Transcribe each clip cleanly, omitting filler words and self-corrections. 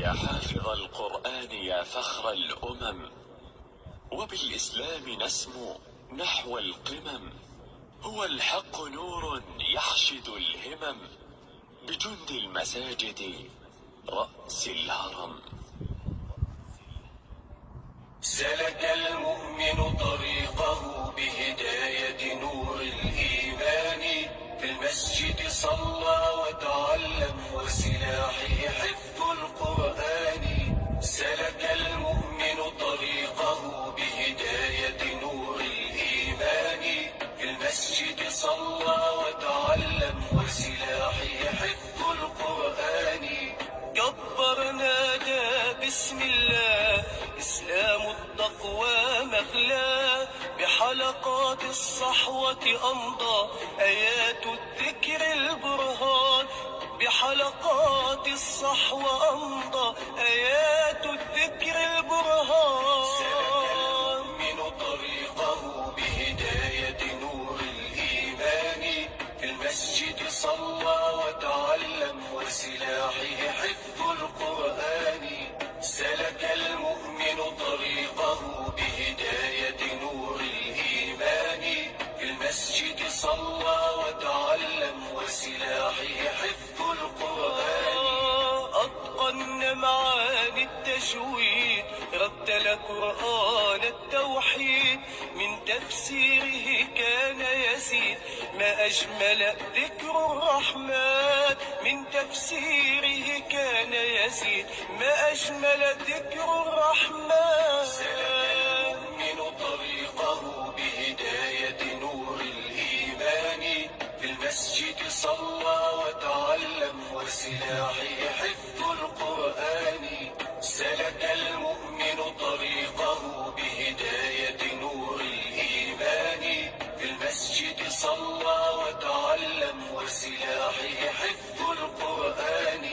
يا حافظ القرآن يا فخر الأمم، وبالإسلام نسمو نحو القمم. هو الحق نور يحشد الهمم، بجند المساجد رأس الهرم. سلك المؤمن طريقه بهداية نور الإيمان، في المسجد صلى وتعلم، وسلاحه حفظ القرآن. سلك المؤمن طريقه بهداية نور الإيمان، في المسجد صلى وتعلم، وسلاحه حفظ القرآن. كبر، نادى بسم الله، إسلام التقوى مغلاه، بحلقات الصحوة أمضى آيات الذكر البرهان، بحلقات الصحوة أمضى آيات الذكر البرهان. سلك المؤمن طريقه بهداية نور الإيمان، في المسجد صلى وتعلم، وسلاحه حفظ القرآن. سلك المؤمن طريقه بهداية نور الإيمان، في المسجد صلى وتعلم، وسلاحه حفظ القرآن. أتقن معاني التجويد، رتل قرآن التوحيد، من تفسيره كان يزيد، ما أجمل ذكر الرحمن. من تفسيره كان يزيد، ما أجمل ذكر الرحمن. سلك المؤمن طريقه بهداية نور الإيمان، في المسجد صلى وتعلم، وسلاحه حفظ القرآن. سلك المؤمن طريقه بهداية نور الإيمان، في المسجد صلى وتعلم، وسلاحه حفظ القرآن.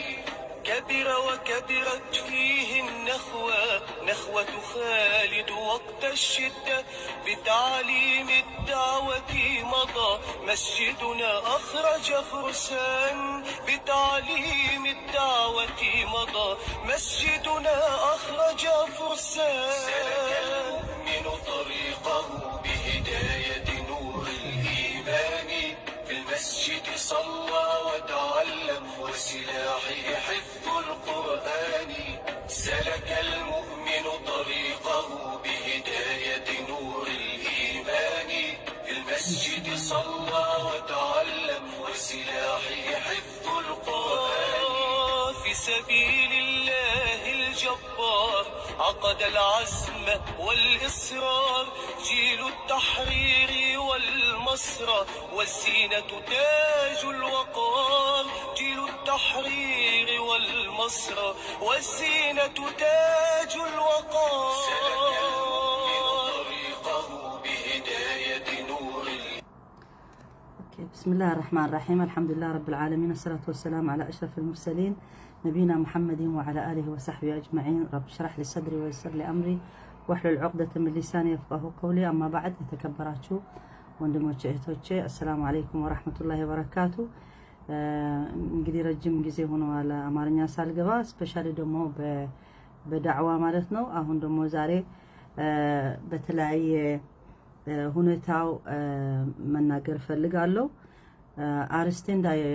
كبر وكبرت فيه النخوة، نخوة خالد وقت الشدة، بتعليم الدعوة مضى، مسجدنا أخرج فرسان. بتعليم الدعوة مضى، مسجدنا أخرج فرسان. سلك المؤمن طريقه بهداية نور الإيمان، في المسجد صلى وتعلم، وسلاحه حفظ القرآن. سلك المؤمن طريقه بهداية نور الإيمان، في المسجد صلى وتعلم، وسلاحه حفظ القرآن. في سبيل الله الجبار عقد العزم والإصرار، جيل التحرير والمسرى، والزينة تاج الوقار. جيل التحرير والمسرى، والزينة تاج الوقار. سلك المؤمن طريقه بهداية نور Okay. بسم الله الرحمن الرحيم، الحمد لله رب العالمين، والصلاة والسلام على أشرف المرسلين، نبينا محمد وعلى آله وصحبه أجمعين. رب اشرح لي صدري ويسر لي أمري واحلل عقدة من لساني يفقهوا قولي. أما بعد፣ የተከበራችሁ ወንድሞቼ እህቶቼ፣ السلام عليكم ورحمة الله وبركاته። እንግዲህ ረጅም ጊዜ ሆነዋል አማርኛ ሳልገባ፣ especially ደግሞ በዳዕዋ ማለት ነው። አሁን ደግሞ ዛሬ በተለያየ ሁኔታው መናገር እፈልጋለሁ። አርስቴ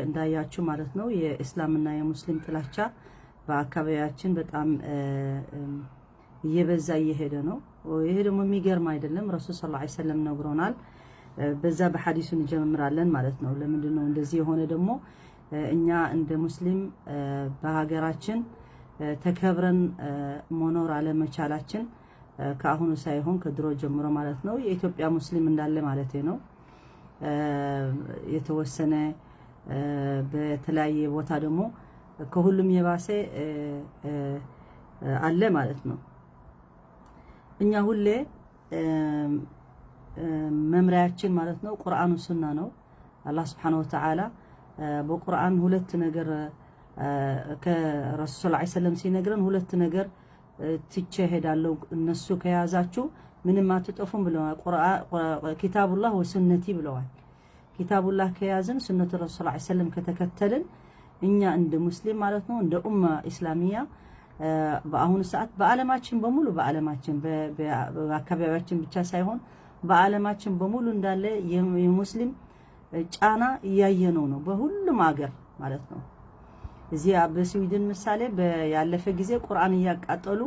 እንዳያችሁ ማለት ነው፣ የእስላምና የሙስሊም ጥላቻ በአካባቢያችን በጣም እየበዛ እየሄደ ነው። ይሄ ደግሞ የሚገርም አይደለም። ረሱል صلى الله عليه وسلم ነግሮናል። በዛ በሐዲሱ እንጀምራለን ማለት ነው። ለምንድን ነው እንደዚህ የሆነ? ደግሞ እኛ እንደ ሙስሊም በሀገራችን ተከብረን መኖር አለመቻላችን ከአሁኑ ሳይሆን ከድሮ ጀምሮ ማለት ነው። የኢትዮጵያ ሙስሊም እንዳለ ማለት ነው። የተወሰነ በተለያየ ቦታ ደግሞ ከሁሉም የባሰ አለ ማለት ነው። እኛ ሁሌ መምሪያችን ማለት ነው ቁርአኑ ሱና ነው። አላህ سبحانه وتعالى በቁርአን ሁለት ነገር ከረሱል صلى الله عليه وسلم ሲነግረን፣ ሁለት ነገር ትቼ እሄዳለሁ፣ እነሱ ከያዛችሁ ምንም አትጠፉም ብለዋል። كتاب الله وسنتي ብለዋል። كتاب الله ከያዝን፣ سنة ረሱል صلى الله عليه وسلم ከተከተልን እኛ እንደ ሙስሊም ማለት ነው፣ እንደ ኡማ ኢስላሚያ በአሁኑ ሰዓት በዓለማችን በሙሉ፣ በዓለማችን፣ በአካባቢያችን ብቻ ሳይሆን በዓለማችን በሙሉ እንዳለ የሙስሊም ጫና እያየነው ነው፣ በሁሉም ሀገር ማለት ነው። እዚህ በስዊድን ምሳሌ ያለፈ ጊዜ ቁርአን እያቃጠሉ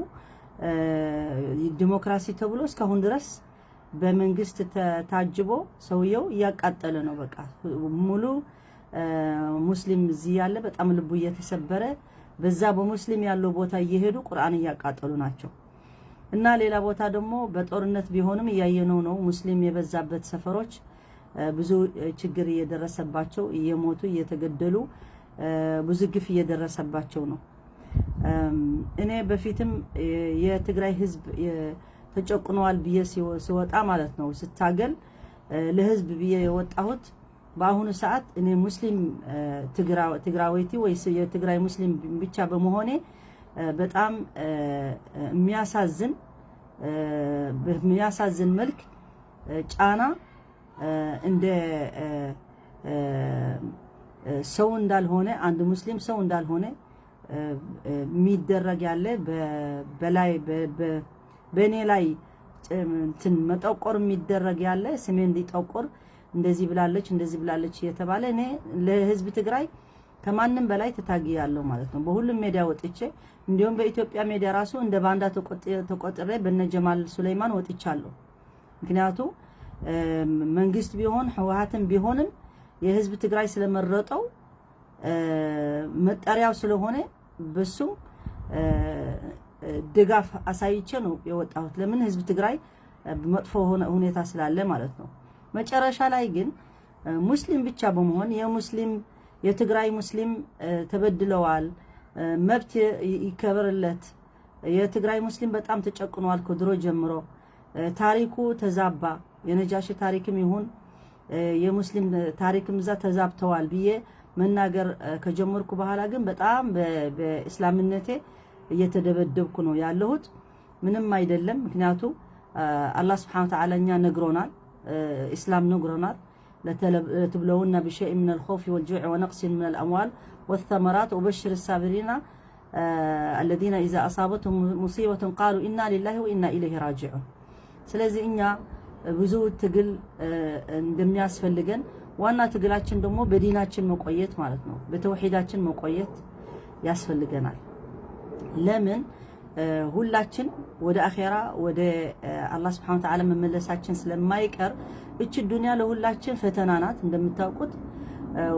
ዲሞክራሲ ተብሎ እስካሁን ድረስ በመንግስት ታጅቦ ሰውየው እያቃጠለ ነው። በቃ ሙሉ ሙስሊም እዚህ ያለ በጣም ልቡ እየተሰበረ በዛ በሙስሊም ያለው ቦታ እየሄዱ ቁርአን እያቃጠሉ ናቸው። እና ሌላ ቦታ ደግሞ በጦርነት ቢሆንም እያየነው ነው። ሙስሊም የበዛበት ሰፈሮች ብዙ ችግር እየደረሰባቸው፣ እየሞቱ፣ እየተገደሉ፣ ብዙ ግፍ እየደረሰባቸው ነው። እኔ በፊትም የትግራይ ህዝብ ተጨቁነዋል ብዬ ስወጣ ማለት ነው፣ ስታገል ለህዝብ ብዬ የወጣሁት፣ በአሁኑ ሰዓት እኔ ሙስሊም ትግራወይቲ ወይ የትግራይ ሙስሊም ብቻ በመሆኔ በጣም በሚያሳዝን መልክ ጫና እንደ ሰው እንዳልሆነ፣ አንድ ሙስሊም ሰው እንዳልሆነ የሚደረግ ያለ፣ በላይ በእኔ ላይ እንትን መጠቆር የሚደረግ ያለ፣ ስሜ እንዲጠቆር እንደዚህ ብላለች፣ እንደዚህ ብላለች እየተባለ። እኔ ለህዝብ ትግራይ ከማንም በላይ ተታግያለሁ ማለት ነው። በሁሉም ሜዲያ ወጥቼ፣ እንዲሁም በኢትዮጵያ ሜዲያ ራሱ እንደ ባንዳ ተቆጥሬ በነ ጀማል ሱለይማን ወጥቻለሁ። ምክንያቱ መንግስት ቢሆን ህወሓትም ቢሆንም የህዝብ ትግራይ ስለመረጠው መጠሪያው ስለሆነ በሱም ድጋፍ አሳይቼ ነው የወጣሁት። ለምን? ህዝብ ትግራይ መጥፎ ሁኔታ ስላለ ማለት ነው። መጨረሻ ላይ ግን ሙስሊም ብቻ በመሆን የሙስሊም፣ የትግራይ ሙስሊም ተበድለዋል፣ መብት ይከበርለት፣ የትግራይ ሙስሊም በጣም ተጨቁኗል ከድሮ ጀምሮ፣ ታሪኩ ተዛባ፣ የነጃሺ ታሪክም ይሁን የሙስሊም ታሪክም እዛ ተዛብተዋል ብዬ መናገር ከጀመርኩ በኋላ ግን በጣም በእስላምነቴ እየተደበደብኩ ነው ያለሁት። ምንም አይደለም። ምክንያቱ አላህ ስብሐነሁ ወተዓላ እኛ ነግሮናል፣ ኢስላም ነግሮናል። لتبلون بشيء من الخوف والجوع ونقص من الأموال والثمرات وبشر الصابرين الذين إذا أصابتهم مصيبة قالوا إنا لله وإنا إليه راجعون። ስለዚህ እኛ ብዙ ትግል እንደሚያስፈልገን፣ ዋና ትግላችን ደግሞ በዲናችን መቆየት ማለት ነው። በተውሂዳችን መቆየት ያስፈልገናል። ለምን? ሁላችን ወደ አኼራ፣ ወደ አላህ ስብሐነሁ ወተዓላ መመለሳችን ስለማይቀር። እቺ ዱንያ ለሁላችን ፈተና ናት። እንደምታውቁት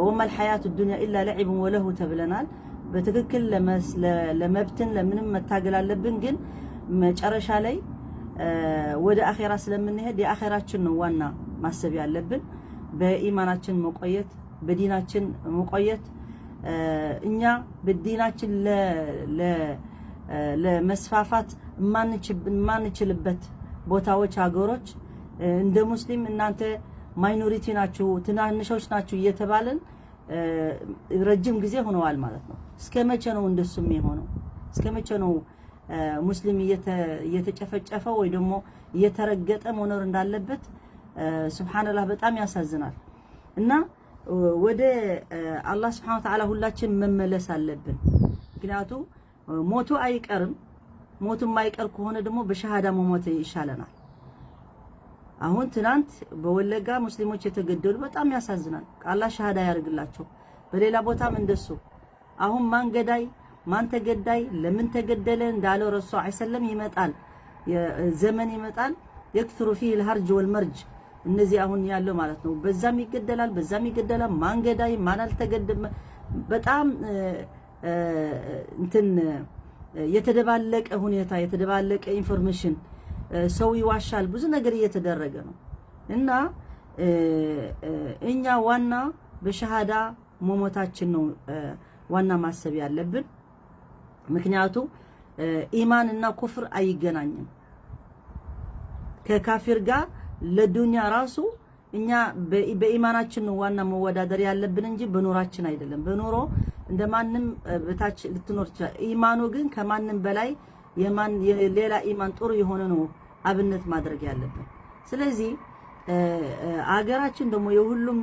وما الحياة الدنيا إلا لعب ولهو ተብለናል። በትክክል ለመብትን ለምንም መታገል አለብን። ግን መጨረሻ ላይ ወደ አኼራ ስለምንሄድ የአኼራችን ነው ዋና ማሰብ ያለብን። በኢማናችን መቆየት፣ በዲናችን መቆየት። እኛ በዲናችን ለመስፋፋት የማንችልበት ቦታዎች፣ ሀገሮች እንደ ሙስሊም እናንተ minority ናችሁ፣ ትናንሾች ናችሁ እየተባልን ረጅም ጊዜ ሆነዋል ማለት ነው። እስከ መቼ ነው እንደሱ የሚሆነው? እስከ መቼ ነው ሙስሊም እየተጨፈጨፈ ወይ ደግሞ እየተረገጠ መኖር እንዳለበት? ሱብሃንአላህ፣ በጣም ያሳዝናል። እና ወደ አላህ ስብሐነ ወተዓላ ሁላችን መመለስ አለብን። ምክንያቱ ሞቱ አይቀርም። ሞቱ የማይቀር ከሆነ ደግሞ በሸሃዳ መሞት ይሻለናል። አሁን ትናንት በወለጋ ሙስሊሞች የተገደሉ በጣም ያሳዝናል። አላህ ሸሃዳ ያደርግላቸው። በሌላ ቦታም እንደሱ። አሁን ማን ገዳይ፣ ማን ተገዳይ፣ ለምን ተገደለ እንዳለው ረሱል አይሰለም ይመጣል፣ ዘመን ይመጣል يكثر فيه الهرج والمرج፣ እነዚህ አሁን ያለው ማለት ነው። በዛም ይገደላል፣ በዛም ይገደላል። ማን ገዳይ፣ ማን አልተገደመ፣ በጣም እንትን የተደባለቀ ሁኔታ፣ የተደባለቀ information፣ ሰው ይዋሻል፣ ብዙ ነገር እየተደረገ ነው። እና እኛ ዋና በሸሃዳ መሞታችን ነው ዋና ማሰብ ያለብን። ምክንያቱ ኢማን እና ኩፍር አይገናኝም። ከካፊር ጋር ለዱንያ ራሱ እኛ በኢማናችን ነው ዋና መወዳደር ያለብን እንጂ በኑራችን አይደለም። በኑሮ እንደማንም በታች ልትኖር ይችላል። ኢማኑ ግን ከማንም በላይ፣ የማን ሌላ ኢማን ጥሩ የሆነ ነው አብነት ማድረግ ያለብን። ስለዚህ አገራችን ደግሞ የሁሉም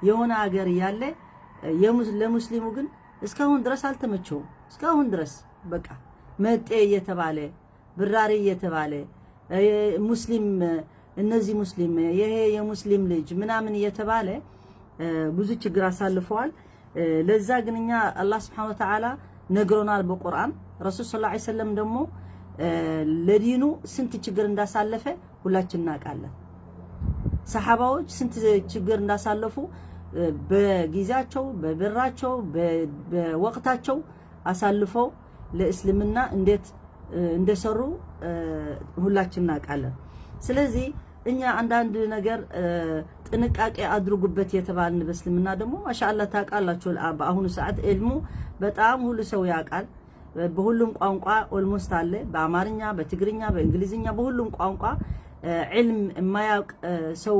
የሆነ አገር እያለ ለሙስሊሙ ግን እስካሁን ድረስ አልተመቸውም። እስካሁን ድረስ በቃ መጤ እየተባለ፣ ብራሪ እየተባለ፣ ሙስሊም፣ እነዚህ ሙስሊም፣ ይሄ የሙስሊም ልጅ ምናምን እየተባለ ብዙ ችግር አሳልፈዋል። ለዛ ግን እኛ አላህ سبحانه وتعالى ነግሮናል በቁርአን። ረሱል صلى الله عليه وسلم ደግሞ ለዲኑ ስንት ችግር እንዳሳለፈ ሁላችን እናውቃለን። ሰሓባዎች ስንት ችግር እንዳሳለፉ በጊዜያቸው፣ በብራቸው፣ በወቅታቸው አሳልፈው ለእስልምና እንዴት እንደሰሩ ሁላችን እናውቃለን። ስለዚህ እኛ አንዳንድ ነገር ጥንቃቄ አድርጉበት የተባልን በእስልምና ደግሞ ማሻአላህ ታውቃላችሁ፣ በአሁኑ ሰዓት ዕልሙ በጣም ሁሉ ሰው ያውቃል። በሁሉም ቋንቋ almost አለ። በአማርኛ፣ በትግርኛ፣ በእንግሊዝኛ፣ በሁሉም ቋንቋ ዕልም የማያውቅ ሰው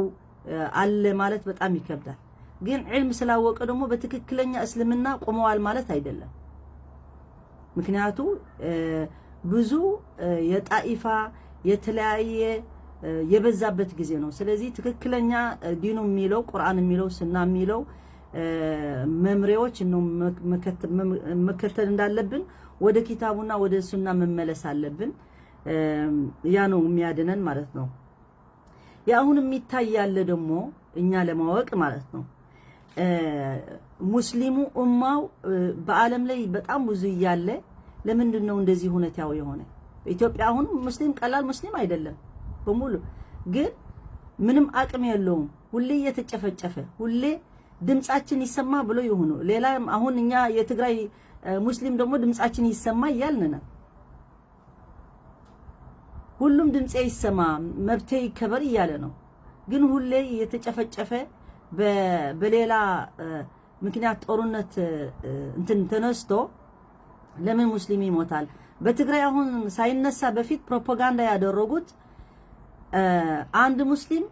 አለ ማለት በጣም ይከብዳል። ግን ዕልም ስላወቀ ደግሞ በትክክለኛ እስልምና ቆመዋል ማለት አይደለም። ምክንያቱ ብዙ የጣኢፋ የተለያየ የበዛበት ጊዜ ነው። ስለዚህ ትክክለኛ ዲኑ የሚለው፣ ቁርአን የሚለው፣ ሱና የሚለው መምሪያዎች ነው መከተል እንዳለብን ወደ ኪታቡና ወደ ሱና መመለስ አለብን። ያ ነው የሚያድነን ማለት ነው። የአሁን የሚታይ ያለ ደግሞ እኛ ለማወቅ ማለት ነው፣ ሙስሊሙ ኡማው በዓለም ላይ በጣም ብዙ እያለ ለምንድን ነው እንደዚህ ሁኔታው የሆነ? ኢትዮጵያ አሁን ሙስሊም ቀላል ሙስሊም አይደለም በሙሉ፣ ግን ምንም አቅም የለውም። ሁሌ እየተጨፈጨፈ፣ ሁሌ ድምጻችን ይሰማ ብሎ ይሁኑ ሌላ አሁን እኛ የትግራይ ሙስሊም ደግሞ ድምጻችን ይሰማ እያልን ነን። ሁሉም ድምጼ ይሰማ፣ መብቴ ይከበር እያለ ነው። ግን ሁሌ እየተጨፈጨፈ በሌላ ምክንያት ጦርነት እንትን ተነስቶ ለምን ሙስሊም ይሞታል? በትግራይ አሁን ሳይነሳ በፊት ፕሮፓጋንዳ ያደረጉት አንድ ሙስሊም፣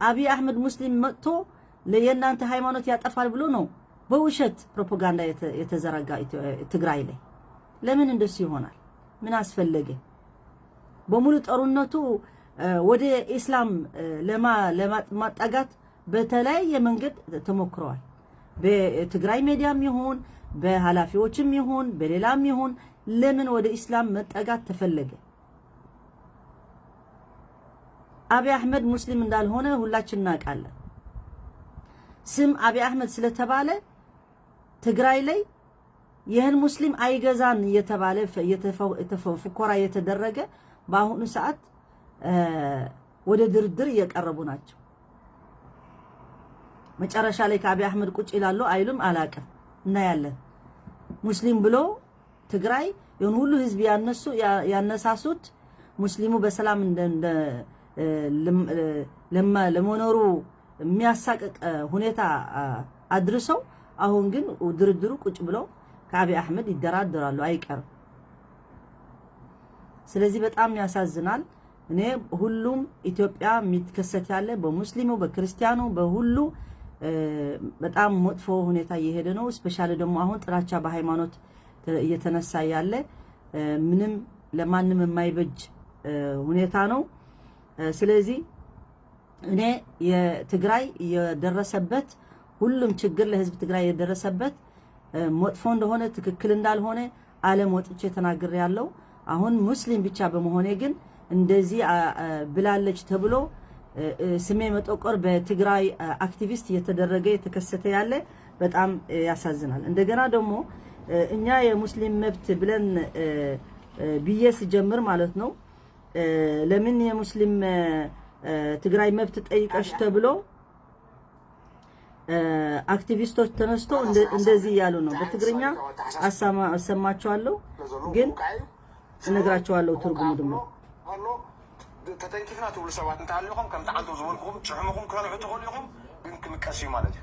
አብይ አህመድ ሙስሊም መጥቶ የእናንተ ሃይማኖት ያጠፋል ብሎ ነው በውሸት ፕሮፓጋንዳ የተዘረጋ ትግራይ ላይ። ለምን እንደሱ ይሆናል? ምን አስፈለገ? በሙሉ ጦርነቱ ወደ ኢስላም ለማጠጋት በተለያየ መንገድ ተሞክረዋል። በትግራይ ሚዲያም ይሁን፣ በኃላፊዎችም ይሁን፣ በሌላም ይሁን ለምን ወደ ኢስላም መጠጋት ተፈለገ? አብይ አህመድ ሙስሊም እንዳልሆነ ሁላችን እናውቃለን። ስም አብይ አህመድ ስለተባለ ትግራይ ላይ ይህን ሙስሊም አይገዛን እየተባለ ፉከራ እየተደረገ በአሁኑ ሰዓት ወደ ድርድር እየቀረቡ ናቸው። መጨረሻ ላይ ከአብይ አህመድ ቁጭ ይላሉ አይሉም አላቅም፣ እናያለን። ሙስሊም ብሎ ትግራይ ይሁን ሁሉ ህዝብ ያነሱ ያነሳሱት ሙስሊሙ በሰላም ለመኖሩ የሚያሳቅቅ ሁኔታ አድርሰው አሁን ግን ድርድሩ ቁጭ ብለው ከአብይ አህመድ ይደራደራሉ፣ አይቀርም። ስለዚህ በጣም ያሳዝናል። እኔ ሁሉም ኢትዮጵያ የሚከሰት ያለ በሙስሊሙ፣ በክርስቲያኑ፣ በሁሉ በጣም መጥፎ ሁኔታ እየሄደ ነው። Specially ደግሞ አሁን ጥላቻ በሃይማኖት እየተነሳ ያለ ምንም ለማንም የማይበጅ ሁኔታ ነው። ስለዚህ እኔ የትግራይ የደረሰበት ሁሉም ችግር፣ ለህዝብ ትግራይ የደረሰበት መጥፎ እንደሆነ፣ ትክክል እንዳልሆነ ዓለም ወጥቼ ተናግሬ ያለው፣ አሁን ሙስሊም ብቻ በመሆኔ ግን እንደዚህ ብላለች ተብሎ ስሜ መጠቆር በትግራይ አክቲቪስት እየተደረገ የተከሰተ ያለ በጣም ያሳዝናል። እንደገና ደግሞ እኛ የሙስሊም መብት ብለን ብዬ ስጀምር ማለት ነው፣ ለምን የሙስሊም ትግራይ መብት ጠይቀሽ ተብሎ አክቲቪስቶች ተነስቶ እንደዚህ እያሉ ነው። በትግርኛ አሰማቸዋለሁ ግን እነግራቸዋለሁ ትርጉሙ ደግሞ። ተተንኪፍና ትብሉ ሰባት እንተሃሊኹም ከም ጣዓንቱ ዝበልኩኹም ጭሕምኹም ክበልዑ ትኽእሉ ኢኹም፣ ግን ክምቀስ እዩ ማለት እዩ፣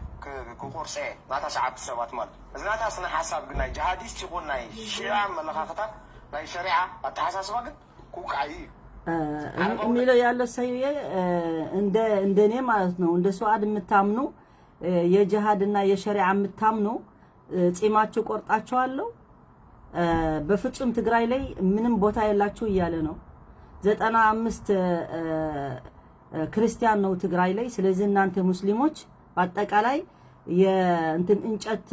ክቆርፀ ናታ ሰዓብቲ ሰባት ማለት እዩ። እዚ ናታ ስነ ሓሳብ ግን ናይ ጅሃዲስት ይኹን ናይ ሺዓ ኣመለኻኽታ፣ ናይ ሸሪዓ ኣተሓሳስባ ግን ክውቃዕ እዩ። የሚለው ያለው ሰውዬ እንደኔ ማለት ነው፣ እንደ ሱአድ የምታምኑ፣ የጅሃድ እና የሸሪዓ የምታምኑ ጺማችሁ ቆርጣችኋለሁ፣ በፍጹም ትግራይ ላይ ምንም ቦታ የላችሁ እያለ ነው። 95 ክርስቲያን ነው ትግራይ ላይ። ስለዚህ እናንተ ሙስሊሞች በአጠቃላይ የእንትን እንጨት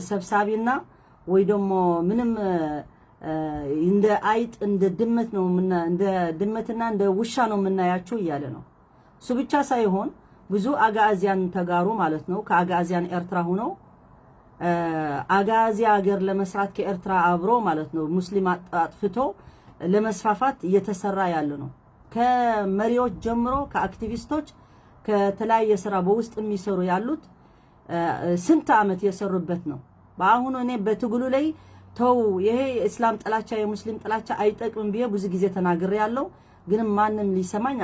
ሰብሳቢና ወይ ደግሞ ምንም እንደ አይጥ፣ እንደ ድመት ነው፣ እንደ ድመትና እንደ ውሻ ነው የምናያችሁ እያለ ነው። እሱ ብቻ ሳይሆን ብዙ አጋዚያን ተጋሩ ማለት ነው፣ ከአጋዚያን ኤርትራ ሆነው አጋዚ ሀገር ለመስራት ከኤርትራ አብሮ ማለት ነው ሙስሊም አጥፍቶ ለመስፋፋት እየተሰራ ያለ ነው። ከመሪዎች ጀምሮ፣ ከአክቲቪስቶች፣ ከተለያየ ስራ በውስጥ የሚሰሩ ያሉት ስንት ዓመት የሰሩበት ነው። በአሁኑ እኔ በትግሉ ላይ ተው፣ ይሄ የእስላም ጥላቻ፣ የሙስሊም ጥላቻ አይጠቅምም ብዬ ብዙ ጊዜ ተናግሬ ያለው፣ ግን ማንም ሊሰማኝ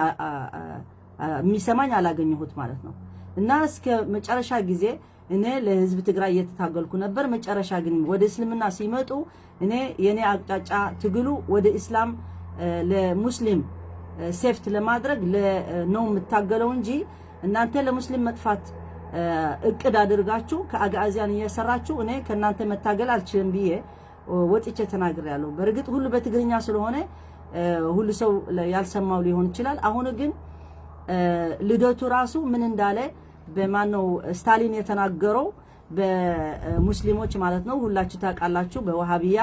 የሚሰማኝ አላገኘሁት ማለት ነው። እና እስከ መጨረሻ ጊዜ እኔ ለህዝብ ትግራይ እየተታገልኩ ነበር። መጨረሻ ግን ወደ እስልምና ሲመጡ እኔ የኔ አቅጣጫ ትግሉ ወደ እስላም፣ ለሙስሊም safety ለማድረግ ነው የምታገለው እንጂ እናንተ ለሙስሊም መጥፋት እቅድ አድርጋችሁ ከአጋዚያን እየሰራችሁ እኔ ከእናንተ መታገል አልችልም ብዬ ወጥቼ ተናግሬያለሁ። በእርግጥ ሁሉ በትግርኛ ስለሆነ ሁሉ ሰው ያልሰማው ሊሆን ይችላል። አሁን ግን ልደቱ ራሱ ምን እንዳለ፣ በማነው ስታሊን የተናገረው በሙስሊሞች ማለት ነው። ሁላችሁ ታውቃላችሁ። በወሃቢያ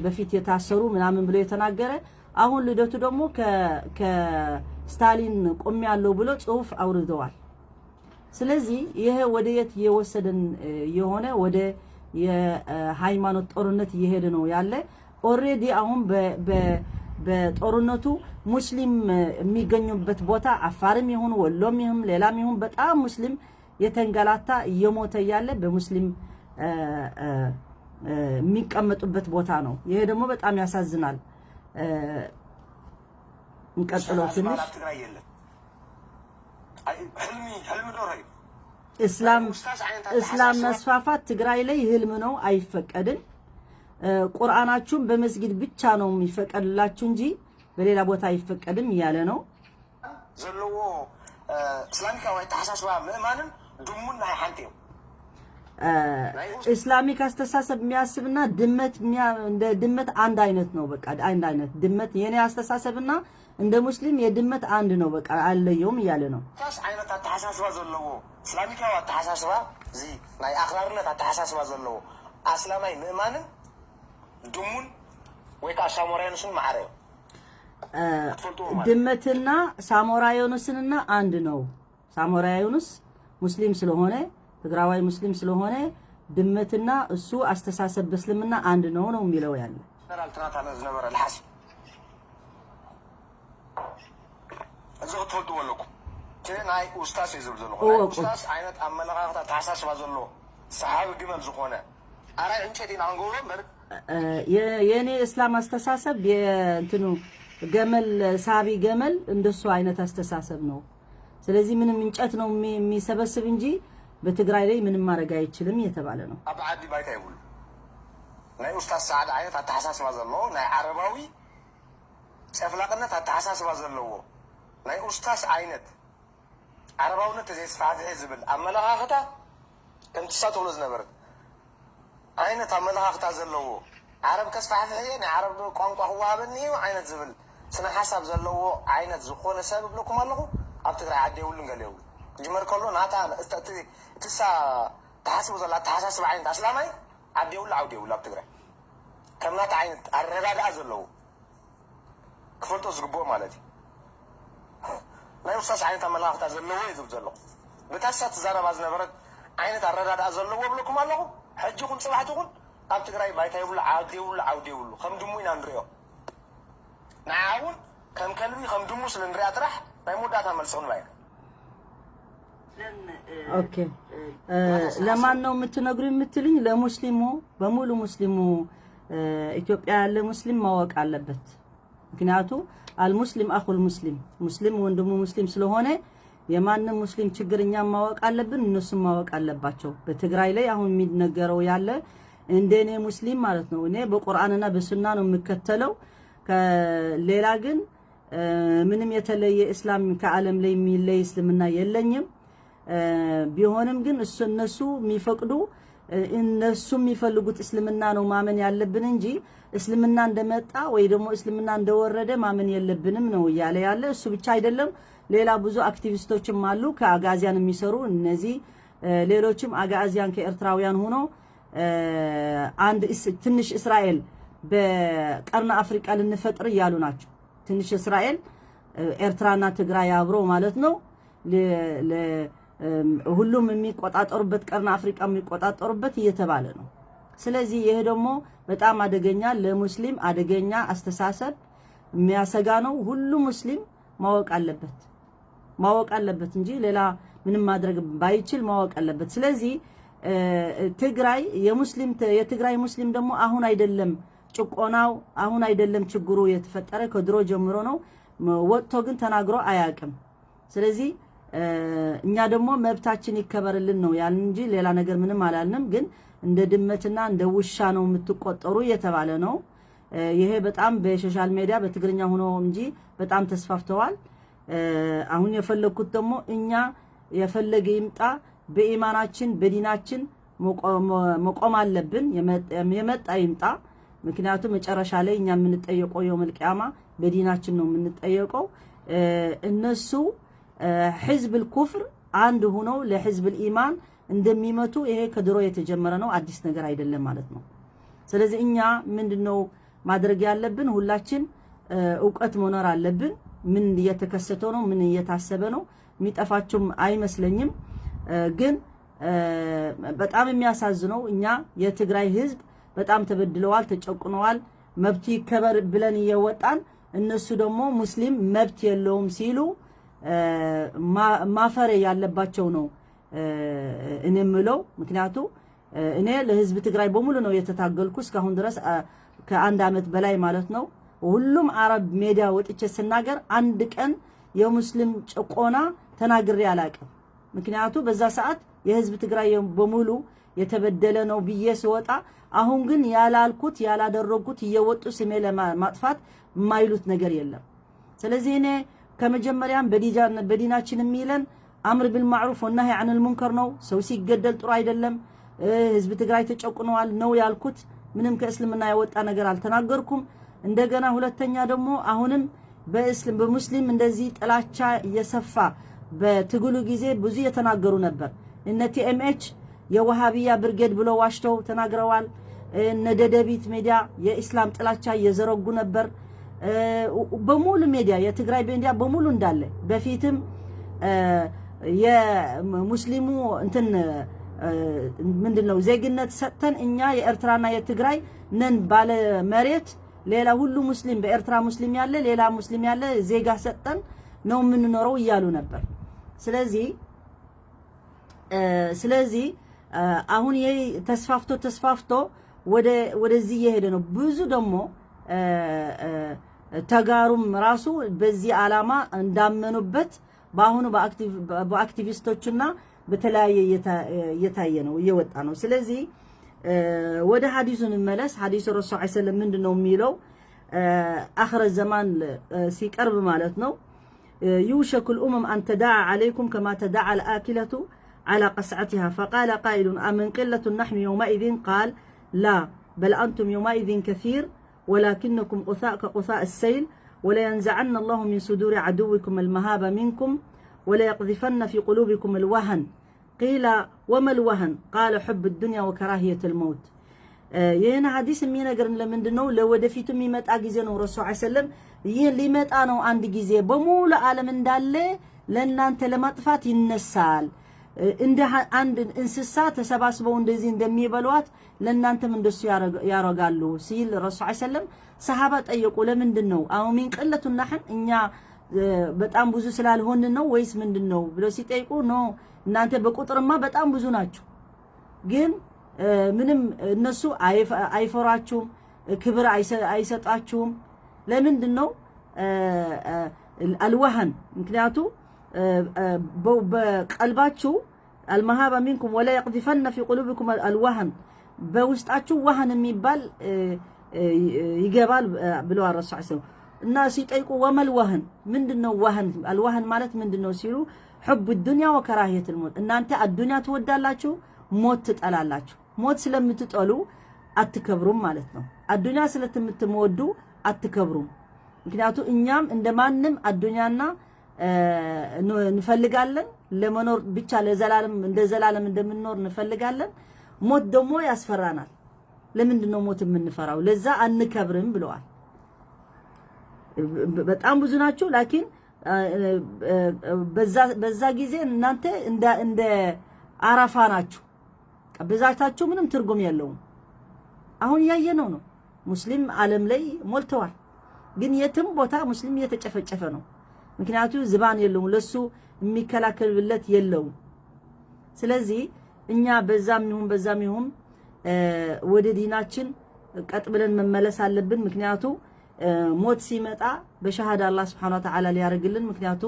በፊት የታሰሩ ምናምን ብሎ የተናገረ፣ አሁን ልደቱ ደግሞ ከስታሊን ቆሜያለሁ ብሎ ጽሁፍ አውርደዋል። ስለዚህ ይሄ ወደ የት እየወሰደን የሆነ ወደ የሃይማኖት ጦርነት እየሄደ ነው ያለ። Already አሁን በጦርነቱ ሙስሊም የሚገኙበት ቦታ አፋርም ይሁን ወሎም ይሁን ሌላም ይሁን በጣም ሙስሊም የተንገላታ፣ እየሞተ እያለ በሙስሊም የሚቀመጡበት ቦታ ነው። ይሄ ደግሞ በጣም ያሳዝናል። እንቀጥለው ትንሽ። ኣብ ትግራይ የለን፣ ሕልሚ ሕልሚ ዶሮ እዩ። እስላም መስፋፋት ትግራይ ላይ ህልም ነው፣ አይፈቀድም። ቁርአናችሁን በመስጊድ ብቻ ነው የሚፈቀድላችሁ እንጂ በሌላ ቦታ አይፈቀድም እያለ ነው። ዘለዎ እስላሚካዊ ኣተሓሳስባ ምእማንን ድሙን ናይ ሓንቲ እዮም። Islamic አስተሳሰብ የሚያስብና ድመት፣ እንደ ድመት አንድ አይነት ነው። በቃ አንድ አይነት ድመት፣ የኔ አስተሳሰብና እንደ ሙስሊም የድመት አንድ ነው። በቃ አልለየውም እያለ ነው። ታስ ዓይነት ኣተሓሳስባ ዘለዎ፣ እስላሚካዊ ኣተሓሳስባ፣ እዚ ናይ ኣኽራርነት ኣተሓሳስባ ዘለዎ ኣስላማይ ምእማንን ድሙን ወይ ከዓ ሳሞራዮንስን ማዕረ እዮም፣ ክትፈልጥዎ ማለት። ድመትና ሳሞራዮንስንና አንድ ነው። ሳሞራዮንስ ሙስሊም ስለሆነ፣ ትግራዋይ ሙስሊም ስለሆነ ድመትና እሱ አስተሳሰብ በእስልምና አንድ ነው ነው የሚለው ያለ። ጀነራል ትናታነ ዝነበረ ልሓሲ እዚ ክትፈልጥዎ ኣለኩም። እቲ ናይ ኡስታስ እዩ ዝብል ዘለኹ፣ ናይ ኡስታስ ዓይነት ኣመለኻኽታ ኣተሓሳስባ ዘለዎ ሰሓቢ ግመል ዝኾነ ኣራይ ዕንጨይቲ ኢና ክንገብሮ እምበር። የእኔ እስላም አስተሳሰብ የእንትኑ ገመል፣ ሳቢ ገመል እንደሱ አይነት አስተሳሰብ ነው። ስለዚህ ምንም እንጨት ነው የሚሰበስብ እንጂ በትግራይ ላይ ምንም ማድረግ አይችልም እየተባለ ነው። ኣብ ዓዲ ባይታ ይብሉ። ናይ ኡስታዝ ሰዓድ ዓይነት ኣተሓሳስባ ዘለዎ፣ ናይ ዓረባዊ ፀፍላቅነት ኣተሓሳስባ ዘለዎ፣ ናይ ኡስታዝ ዓይነት ዓረባውነት ተዘይስፋሕፍሐ ዝብል ኣመለኻኽታ፣ ከምቲ ሳ ትብሎ ዝነበረት ዓይነት ኣመለኻኽታ ዘለዎ፣ ዓረብ ከስፋሕፍሕ እየ፣ ናይ ዓረብ ቋንቋ ክወሃበኒ እዩ ዓይነት ዝብል ስነ ሓሳብ ዘለዎ ዓይነት ዝኾነ ሰብ ብለኩም ኣለኹ፣ ኣብ ትግራይ ዓዲ የብሉን ገለ የብሉ። ክጅመር ከሎ ናታ እትሳ ተሓስቡ ዘላ ኣተሓሳስባ ዓይነት ኣስላማይ ዓዲ የብሉ፣ ዓውዲ የብሉ ኣብ ትግራይ፣ ከም ናታ ዓይነት ኣረዳድኣ ዘለዎ ክፈልጦ ዝግብኦ ማለት እዩ። ናይ ውሳስ ዓይነት ኣመለኻኽታ ዘለዎ እዩ ዝብል ዘለኹ፣ ብታሳ ትዛረባ ዝነበረት ዓይነት ኣረዳድኣ ዘለዎ ብለኩም ኣለኹ። ሕጂ ኹን ፅባሕቲ ኹን ኣብ ትግራይ ባይታ የብሉ፣ ዓዲ የብሉ፣ ዓውዲ የብሉ። ከም ድሙ ኢና ንሪኦ። ንዓ እውን ከም ከልቢ ከም ድሙ ስለ ንሪኣ ጥራሕ ናይ መወዳእታ መልሲ ክንባ ኢና። Okay፣ ለማን ነው የምትነግሩ የምትልኝ? ለሙስሊሙ በሙሉ፣ ሙስሊሙ ኢትዮጵያ ያለ ሙስሊም ማወቅ አለበት። ምክንያቱ المسلم أخو المسلم፣ ሙስሊም ወንድሙ ሙስሊም ስለሆነ የማንም ሙስሊም ችግር እኛም ማወቅ አለብን፣ እነሱም ማወቅ አለባቸው። በትግራይ ላይ አሁን የሚነገረው ያለ እንደኔ ሙስሊም ማለት ነው። እኔ በቁርአንና በሱና ነው የምከተለው። ከሌላ ግን ምንም የተለየ እስላም ከዓለም ላይ የሚለይ እስልምና የለኝም። ቢሆንም ግን እሱ እነሱ የሚፈቅዱ፣ እነሱ የሚፈልጉት እስልምና ነው ማመን ያለብን እንጂ እስልምና እንደመጣ ወይ ደግሞ እስልምና እንደወረደ ማመን የለብንም ነው እያለ ያለ። እሱ ብቻ አይደለም፣ ሌላ ብዙ አክቲቪስቶችም አሉ ከአጋዚያን የሚሰሩ። እነዚህ ሌሎችም አጋዚያን ከኤርትራውያን ሆኖ አንድ ትንሽ እስራኤል በቀርን አፍሪቃ ልንፈጥር እያሉ ናቸው። ትንሽ እስራኤል ኤርትራና ትግራይ አብሮ ማለት ነው ሁሉም የሚቆጣጠሩበት ቀርን አፍሪቃ የሚቆጣጠሩበት እየተባለ ነው። ስለዚህ ይሄ ደግሞ በጣም አደገኛ ለሙስሊም አደገኛ አስተሳሰብ የሚያሰጋ ነው። ሁሉም ሙስሊም ማወቅ አለበት እንጂ ሌላ ምንም ማድረግ ባይችል ማወቅ አለበት። ስለዚህ ትግራይ የሙስሊም የትግራይ ሙስሊም ደግሞ አሁን አይደለም ጭቆናው፣ አሁን አይደለም ችግሩ የተፈጠረ፣ ከድሮ ጀምሮ ነው። ወጥቶ ግን ተናግሮ አያውቅም። ስለዚህ እኛ ደግሞ መብታችን ይከበርልን ነው ያልን እንጂ ሌላ ነገር ምንም አላልንም። ግን እንደ ድመትና እንደ ውሻ ነው የምትቆጠሩ እየተባለ ነው። ይሄ በጣም በ social media በትግርኛ ሆኖ እንጂ በጣም ተስፋፍተዋል። አሁን የፈለግኩት ደግሞ እኛ የፈለገ ይምጣ በኢማናችን በዲናችን መቆም አለብን። የመጣ ይምጣ። ምክንያቱም መጨረሻ ላይ እኛ የምንጠየቀው يوم القيامة በዲናችን ነው የምንጠየቀው። እነሱ حزب الكفر አንድ ሆነው ለ حزب الإيمان እንደሚመቱ ይሄ ከድሮ የተጀመረ ነው፣ አዲስ ነገር አይደለም ማለት ነው። ስለዚህ እኛ ምንድነው ማድረግ ያለብን? ሁላችን እውቀት መኖር አለብን። ምን እየተከሰተ ነው? ምን እየታሰበ ነው? የሚጠፋችሁም አይመስለኝም። ግን በጣም የሚያሳዝነው እኛ የትግራይ ህዝብ በጣም ተበድለዋል፣ ተጨቁነዋል። መብቱ ይከበር ብለን እየወጣን እነሱ ደግሞ ሙስሊም መብት የለውም ሲሉ ማፈር ያለባቸው ነው እኔ የምለው። ምክንያቱ እኔ ለህዝብ ትግራይ በሙሉ ነው የተታገልኩ እስካሁን ድረስ ከአንድ ዓመት በላይ ማለት ነው። ሁሉም አረብ ሜዲያ ወጥቼ ስናገር አንድ ቀን የሙስሊም ጭቆና ተናግሬ አላቅም። ምክንያቱ በዛ ሰዓት የህዝብ ትግራይ በሙሉ የተበደለ ነው ብዬ ስወጣ፣ አሁን ግን ያላልኩት ያላደረጉት እየወጡ ስሜ ለማጥፋት የማይሉት ነገር የለም። ስለዚህ እኔ ከመጀመሪያም በዲናችን የሚለን أمر بالمعروف ونهي عن المنكر ነው። ሰው ሲገደል ጥሩ አይደለም። ህዝብ ትግራይ ተጨቁነዋል ነው ያልኩት። ምንም ከእስልምና የወጣ ነገር አልተናገርኩም። እንደገና ሁለተኛ ደግሞ አሁንም በእስልም በሙስሊም እንደዚህ ጥላቻ እየሰፋ በትግሉ ጊዜ ብዙ የተናገሩ ነበር። እነ TMH የወሃቢያ ብርጌድ ብሎ ዋሽተው ተናግረዋል። እነ ደደቢት ሚዲያ የኢስላም ጥላቻ እየዘረጉ ነበር። በሙሉ ሜዲያ፣ የትግራይ ሚዲያ በሙሉ እንዳለ በፊትም የሙስሊሙ እንትን ምንድን ነው ዜግነት ሰጥተን እኛ የኤርትራና የትግራይ ነን ባለ መሬት፣ ሌላ ሁሉ ሙስሊም በኤርትራ ሙስሊም ያለ ሌላ ሙስሊም ያለ ዜጋ ሰጥተን ነው የምንኖረው እያሉ ነበር። ስለዚህ አሁን ይሄ ተስፋፍቶ ተስፋፍቶ ወደዚህ እየሄደ ነው። ብዙ ደግሞ ተጋሩም ራሱ በዚህ ዓላማ እንዳመኑበት በአሁኑ በአክቲቪስቶችና በተለያየ እየታየ ነው፣ እየወጣ ነው። ስለዚህ ወደ ሐዲሱ እንመለስ። ሐዲሱ ረሱል ዐለይሂ ሰለም ምንድን ነው የሚለው? آخر الزمان ሲቀርብ ማለት ነው يوشك الأمم أن تداعى عليكم كما تداعى الأكلة على قصعتها، فقال قائل: أمن قلة نحن يومئذ؟ قال: لا، بل أنتم يومئذ كثير ولكنكم غثاء كغثاء السيل، ولينزعن الله من صدور عدوكم المهابة منكم وليقذفن في قلوبكم الوهن. قيل: وما الوهن؟ قال: حب الدنيا وكراهية الموت. ይህን ሐዲስ የሚነግርን ለምንድን ነው? ለወደፊቱ የሚመጣ ጊዜ ነው። ረሱል ዐለይሂ ሰለም ይህ ሊመጣ ነው። አንድ ጊዜ በሙሉ ዓለም እንዳለ ለእናንተ ለማጥፋት ይነሳል። እንደ አንድ እንስሳ ተሰባስበው እንደዚህ እንደሚበሏት ለእናንተም እንደሱ ያረጋሉ ሲል ረሱል ዐለይሂ ሰለም ሰሃባ ጠየቁ። ለምንድን ነው? أمن قلة نحن፣ እኛ በጣም ብዙ ስላልሆንን ነው ወይስ ምንድን ነው ብለው ሲጠይቁ፣ no፣ እናንተ በቁጥርማ በጣም ብዙ ናችሁ፣ ግን ምንም እነሱ አይፈሯችሁም፣ ክብር አይሰጣችሁም። ለምንድን ነው? الوهن፣ ምክንያቱ በቀልባችሁ المهابة منكم وليقذفن في قلوبكم الوهن፣ በውስጣችሁ وهن የሚባል ይገባል ብለዋል ረሱል ሰለላሁ እና ሲጠይቁ وما الوهن፣ ምንድን ነው وهن፣ الوهن ማለት ምንድን ነው ሲሉ حب الدنيا وكراهية الموت፣ እናንተ አዱንያ ትወዳላችሁ፣ ሞት ትጠላላችሁ። ሞት ስለምትጠሉ አትከብሩም ማለት ነው። አዱንያ ስለምትወዱ አትከብሩም። ምክንያቱ እኛም እንደማንም አዱንያና እንፈልጋለን፣ ለመኖር ብቻ ለዘላለም እንደ ዘላለም እንደምንኖር እንፈልጋለን። ሞት ደግሞ ያስፈራናል። ለምንድን ነው ሞት የምንፈራው? ለዛ አንከብርም ብለዋል። በጣም ብዙ ናቸው። لكن በዛ ጊዜ እናንተ እንደ አረፋ ናችሁ። ብዛታችሁ ምንም ትርጉም የለውም። አሁን እያየነው ነው። ሙስሊም ዓለም ላይ ሞልተዋል። ግን የትም ቦታ ሙስሊም እየተጨፈጨፈ ነው። ምክንያቱ ዝባን የለውም፣ ለሱ የሚከላከልለት የለውም። ስለዚህ እኛ በዛም ይሁን በዛም ይሁን ወደ ዲናችን ቀጥ ብለን መመለስ አለብን። ምክንያቱ ሞት ሲመጣ በሸሃዳ አላህ سبحانه وتعالى ሊያደርግልን። ምክንያቱ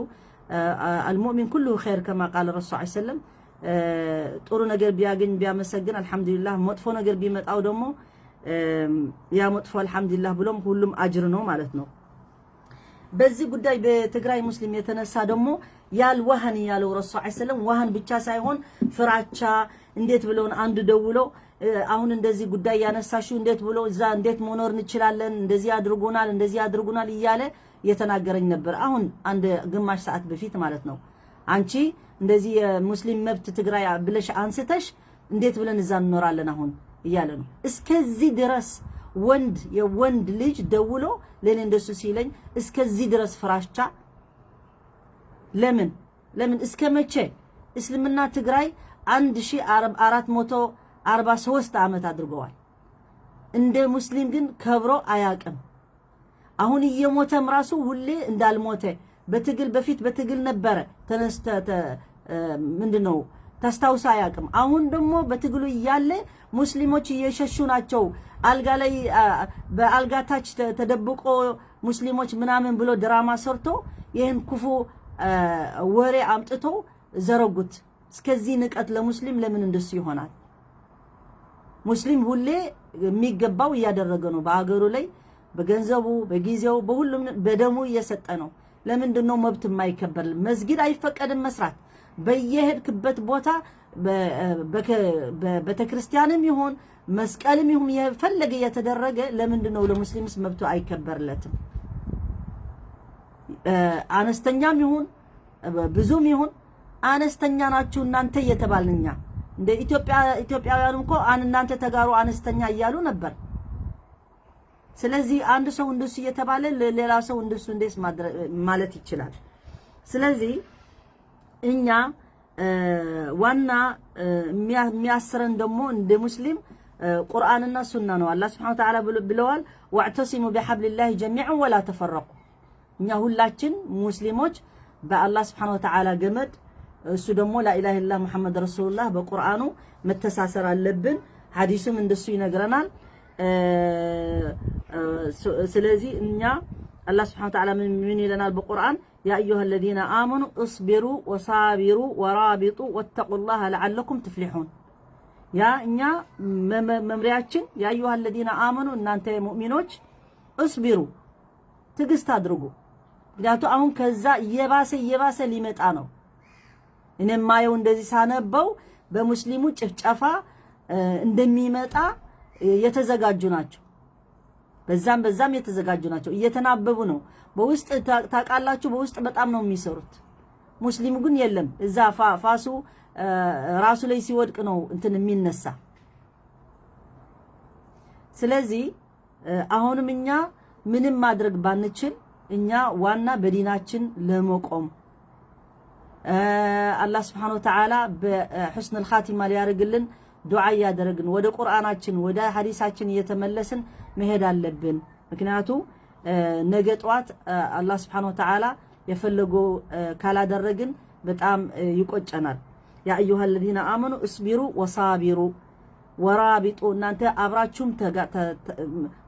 المؤمن كله خير كما قال الرسول عليه السلام፣ ጥሩ ነገር ቢያገኝ ቢያመሰግን አልሐምዱሊላህ፣ መጥፎ ነገር ቢመጣው ደግሞ ያ መጥፎ አልሐምዱሊላህ ብሎም ሁሉም አጅር ነው ማለት ነው። በዚህ ጉዳይ በትግራይ ሙስሊም የተነሳ ደግሞ ያል وهن ያለው ረሱል عليه السلام وهن ብቻ ሳይሆን ፍራቻ እንዴት ብለውን አንድ ደውሎ አሁን እንደዚህ ጉዳይ ያነሳሽው እንዴት ብሎ እዛ እንዴት መኖር እንችላለን፣ እንደዚህ አድርጎናል፣ እንደዚህ አድርጎናል እያለ እየተናገረኝ ነበር። አሁን አንድ ግማሽ ሰዓት በፊት ማለት ነው። አንቺ እንደዚህ የሙስሊም መብት ትግራይ ብለሽ አንስተሽ እንዴት ብለን እዛ እንኖራለን አሁን እያለ ነው። እስከዚህ ድረስ ወንድ የወንድ ልጅ ደውሎ ለኔ እንደሱ ሲለኝ እስከዚህ ድረስ ፍራቻ ለምን ለምን እስከ መቼ? እስልምና ትግራይ 1443 ዓመት አድርገዋል። እንደ ሙስሊም ግን ከብሮ አያቅም። አሁን እየሞተም ራሱ ሁሌ እንዳልሞተ በትግል በፊት በትግል ነበረ ተነስተ ምንድነው ታስታውሳ አያቅም። አሁን ደግሞ በትግሉ እያለ ሙስሊሞች እየሸሹ ናቸው። አልጋ ላይ በአልጋ ታች ተደብቆ ሙስሊሞች ምናምን ብሎ ድራማ ሰርቶ ይህን ክፉ ወሬ አምጥቶ ዘረጉት። እስከዚህ ንቀት ለሙስሊም ለምን እንደሱ ይሆናል? ሙስሊም ሁሌ የሚገባው እያደረገ ነው። በአገሩ ላይ በገንዘቡ፣ በጊዜው፣ በሁሉም በደሙ እየሰጠ ነው። ለምንድን ነው መብት የማይከበር? መስጊድ አይፈቀድም መስራት በየሄድክበት ቦታ ቤተክርስቲያንም ይሁን መስቀልም ይሁን የፈለገ እየተደረገ ለምንድን ነው ለሙስሊምስ መብቱ አይከበርለትም? አነስተኛም ይሁን ብዙም ይሁን አነስተኛ ናችሁ እናንተ እየተባልን እኛ እንደ ኢትዮጵያውያኑ እኮ እናንተ ተጋሩ አነስተኛ እያሉ ነበር። ስለዚህ አንድ ሰው እንደሱ እየተባለ ሌላ ሰው እንደሱ እንዴት ማለት ይችላል? ስለዚህ እኛ ዋና የሚያስረን ደግሞ እንደ ሙስሊም ቁርአንና ሱና ነው። አላህ سبحانه وتعالى ብለዋል፣ واعتصموا بحبل الله جميعا ولا تفرقوا። እኛ ሁላችን ሙስሊሞች በአላህ سبحانه وتعالى ገመድ እሱ ደግሞ لا إله إلا الله محمد رسول الله በቁርአኑ መተሳሰር አለብን። ሐዲሱም እንደሱ ይነግረናል። ስለዚህ እኛ አላህ سبحانه وتعالى ምን ይለናል በቁርአን? يا أيها الذين آمنوا اصبروا وصابروا ورابطوا واتقوا الله لعلكم تفلحون። ያ እኛ መምሪያችን يا أيها الذين آمنوا እናንተ ሙእሚኖች اصبروا ትዕግስት አድርጉ። ምክንያቱ አሁን ከዛ እየባሰ እየባሰ ሊመጣ ነው። እኔ የማየው እንደዚህ ሳነበው በሙስሊሙ ጭፍጨፋ እንደሚመጣ የተዘጋጁ ናቸው። በዛም በዛም የተዘጋጁ ናቸው። እየተናበቡ ነው። በውስጥ ታውቃላችሁ፣ በውስጥ በጣም ነው የሚሰሩት። ሙስሊሙ ግን የለም እዛ ፋሱ ራሱ ላይ ሲወድቅ ነው እንትን የሚነሳ። ስለዚህ አሁንም እኛ ምንም ማድረግ ባንችል እኛ ዋና በዲናችን ለመቆም አላህ سبحانه وتعالى በ حسن الخاتمة ሊያደርግልን ዱዓ እያደረግን ወደ ቁርአናችን ወደ ሐዲሳችን እየተመለስን መሄድ አለብን። ምክንያቱ ነገ ጠዋት አላህ سبحانه وتعالى የፈለገው ካላደረግን በጣም ይቆጨናል። يا أيها الذين آمنوا اصبروا وصابروا ورابطوا፣ እናንተ አብራችሁም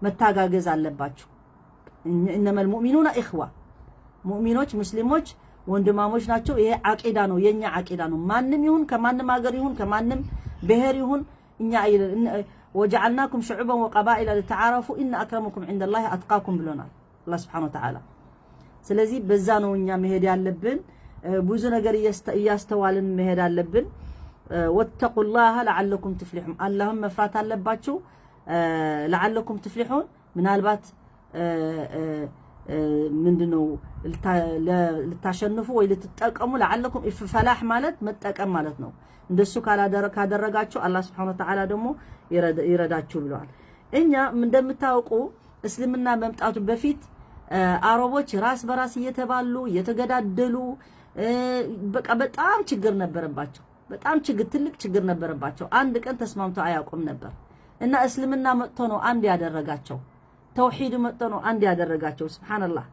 መታጋገዝ አለባችሁ። إنما المؤمنون إخوة፣ ሙእሚኖች ሙስሊሞች ወንድማሞች ናቸው። ይሄ ዓቂዳ ነው፣ የኛ ዓቂዳ ነው። ማንም ይሁን ከማንም ሀገር ይሁን ከማንም ብሔር ይሁን እኛ وجعلناكم شعوبا وقبائل لتعارفوا إن أكرمكم عند الله أتقاكم ብሎናል አላህ سبحانه وتعالى። ስለዚህ በዛ ነው እኛ መሄድ ያለብን። ብዙ ነገር እያስተዋልን መሄድ አለብን። واتقوا الله لعلكم تفلحون፣ አላህም መፍራት አለባችሁ። لعلكم تفلحون ምናልባት ምንድነው ልታሸንፉ ወይ ልትጠቀሙ። لعلكم فلاح ማለት መጠቀም ማለት ነው። እንደሱ ካደረጋችሁ አላህ سبحانه وتعالى ደግሞ ይረዳችሁ ብለዋል። እኛ እንደምታውቁ እስልምና መምጣቱ በፊት አረቦች ራስ በራስ እየተባሉ እየተገዳደሉ በቃ በጣም ችግር ነበረባቸው። በጣም ችግር፣ ትልቅ ችግር ነበረባቸው። አንድ ቀን ተስማምተው አያውቁም ነበር። እና እስልምና መጥቶ ነው አንድ ያደረጋቸው። ተውሂዱ መጥቶ ነው አንድ ያደረጋቸው። ስብሓንላህ፣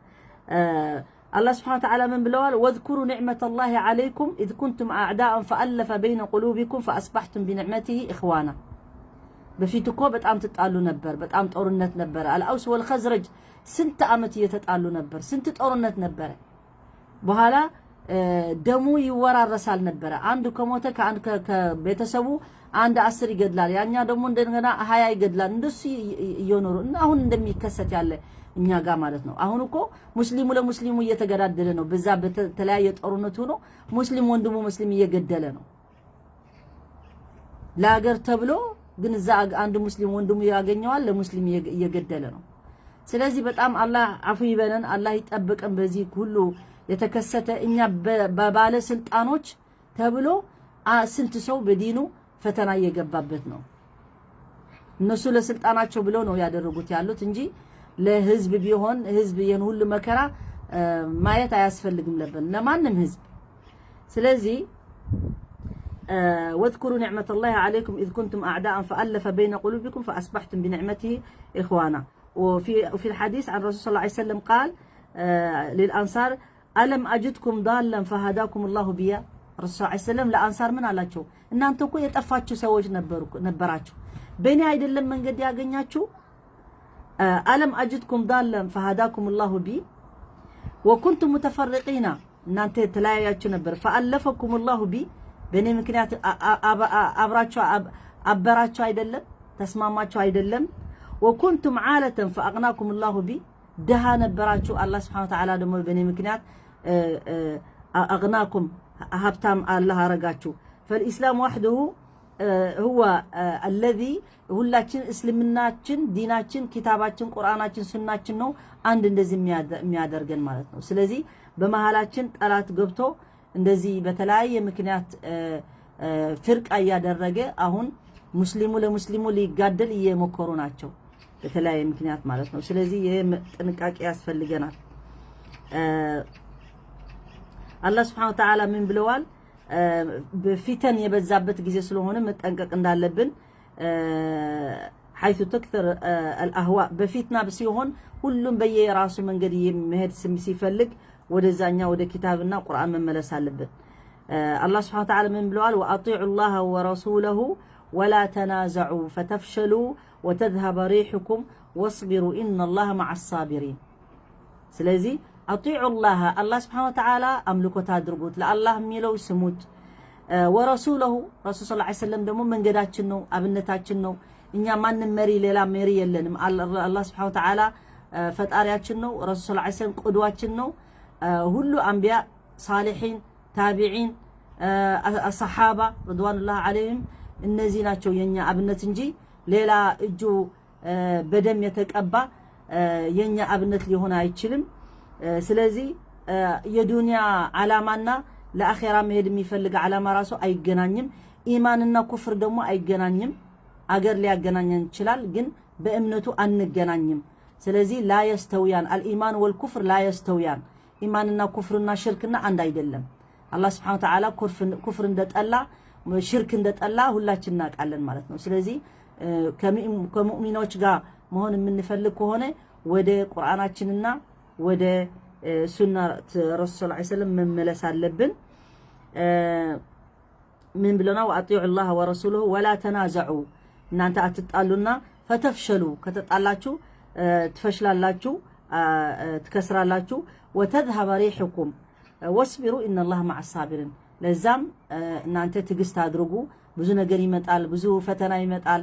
አላህ ስብሓነ ወተዓላ ምን ብለዋል? واذكروا نعمة الله عليكم إذ كنتم أعداء فألف بين قلوبكم فأصبحتم بنعمته إخوانا። በፊት እኮ በጣም ትጣሉ ነበር። በጣም ጦርነት ነበረ። አልአውስ ወልኸዝረጅ ስንት ዓመት እየተጣሉ ነበር። ስንት ጦርነት ነበረ። በኋላ ደሙ ይወራረሳል ነበረ። አንዱ ከሞተ ከአንድ ከቤተሰቡ አንድ 10 ይገድላል፣ ያኛ ደግሞ እንደገና 20 ይገድላል። እንደሱ እየኖሩ እና አሁን እንደሚከሰት ያለ እኛ ጋር ማለት ነው። አሁን እኮ ሙስሊሙ ለሙስሊሙ እየተገዳደለ ነው። በዛ በተለያየ ጦርነት ሆኖ ሙስሊም ወንድሙ ሙስሊም እየገደለ ነው ለሀገር ተብሎ፣ ግን እዛ አንድ ሙስሊም ወንድሙ ያገኘዋል፣ ለሙስሊም እየገደለ ነው። ስለዚህ በጣም አላህ አፉ ይበለን፣ አላህ ይጠብቀን። በዚህ ሁሉ የተከሰተ እኛ በባለስልጣኖች ተብሎ ስንት ሰው በዲኑ ፈተና እየገባበት ነው። እነሱ ለስልጣናቸው ብለው ነው ያደረጉት ያሉት እንጂ ለህዝብ ቢሆን ህዝብ ይህን ሁሉ መከራ ማየት አያስፈልግም ነበር ለማንም ህዝብ። ስለዚህ واذكروا نعمة الله عليكم إذ كنتم أعداء فألف بين قلوبكم فأصبحتم بنعمته إخوانا. وفي الحديث عن الرسول صلى الله عليه وسلم قال للأنصار ألم أجدكم ضالا فهداكم الله بي። ረሱል ሰለላሁ ዐለይሂ ወሰለም ለአንሳር ምን አላቸው? እናንተ እኮ የጠፋችሁ ሰዎች ነበራችሁ፣ በእኔ አይደለም መንገድ ያገኛችሁ? ألم أجدكم ضالا فهداكم الله بي وكنتم متفرقين፣ እናንተ የተለያያችሁ ነበር፣ فألفكم الله بي፣ በእኔ ምክንያት አብራችሁ አበራችሁ አይደለም? ተስማማችሁ አይደለም? وكنتم عالة فأغناكم الله بي፣ ድሃ ነበራችሁ፣ አላህ ስብሐነ ወተዓላ ደግሞ በእኔ ምክንያት أغناكم፣ ሀብታም አላህ አረጋችሁ። فالإسلام وحده هو الذي ሁላችን እስልምናችን፣ ዲናችን፣ ኪታባችን፣ ቁርአናችን፣ ሱናችን ነው አንድ እንደዚህ የሚያደርገን ማለት ነው። ስለዚህ በመሃላችን ጠላት ገብቶ እንደዚህ በተለያየ ምክንያት ፍርቃ እያደረገ አሁን ሙስሊሙ ለሙስሊሙ ሊጋደል እየሞከሩ ናቸው በተለያየ ምክንያት ማለት ነው። ስለዚህ ይህ ጥንቃቄ ያስፈልገናል። አላህ ስብሐነ ወተዓላ ምን ብለዋል? ፊተን የበዛበት ጊዜ ስለሆነ መጠንቀቅ እንዳለብን፣ حيث تكثر الأهواء፣ በፊትና ሲሆን ሁሉም በየራሱ መንገድ መሄድ ሲፈልግ ወደዛኛ ወደ ኪታብና ቁርአን መመለስ አለብን። አላህ ስብሐነ ወተዓላ ምን ብለዋል? وأطيعوا الله ورسوله ولا تنازعوا فتفشلوا وتذهب ريحكم واصبروا إن الله مع الصابرين። ስለዚህ أطيعوا الله፣ አላህ ስብሐነ ወተዓላ አምልኮት አድርጉት፣ ለአላህ የሚለው ስሙት። ورسوله፣ ረሱል ሰለላሁ ዐለይሂ ወሰለም ደግሞ መንገዳችን ነው፣ አብነታችን ነው። እኛ ማንም መሪ ሌላ መሪ የለንም። አላህ ስብሐነ ወተዓላ ፈጣሪያችን ነው። ረሱል ሰለላሁ ዐለይሂ ወሰለም ቁድዋችን ነው። ሁሉ አንቢያ፣ ሳሊሒን፣ ታቢዒን፣ ሰሓባ ረድዋኑላህ ዐለይሂም እነዚህ ናቸው የኛ አብነት እንጂ ሌላ እጁ በደም የተቀባ የኛ አብነት ሊሆን አይችልም። ስለዚህ የዱንያ ዓላማና ለአኼራ መሄድ የሚፈልግ ዓላማ ራሱ አይገናኝም። ኢማንና ኩፍር ደግሞ አይገናኝም። አገር ሊያገናኘን ይችላል፣ ግን በእምነቱ አንገናኝም። ስለዚህ لا يستويان الإيمان والكفر لا يستويان። ኢማንና ኩፍርና ሽርክና አንድ አይደለም። አላህ ስብሐነ ወተዓላ ኩፍር እንደጠላ፣ ሽርክ እንደጠላ ሁላችን እናውቃለን ማለት ነው። ስለዚህ ከሙእሚኖች ጋር መሆን የምንፈልግ ከሆነ ወደ ቁርአናችንና ወደ ሱና ረሱል ሰለላሁ ዐለይሂ ወሰለም መመለስ አለብን። ምን ብለና? وأطيعوا الله ورسوله ولا تنازعوا፣ እናንተ አትጣሉና፣ فتفشلوا፣ ከተጣላችሁ ትፈሽላላችሁ፣ ትከስራላችሁ። وتذهب ريحكم واصبروا إن الله مع الصابرين። ለዛም እናንተ ትዕግስት አድርጉ። ብዙ ነገር ይመጣል፣ ብዙ ፈተና ይመጣል።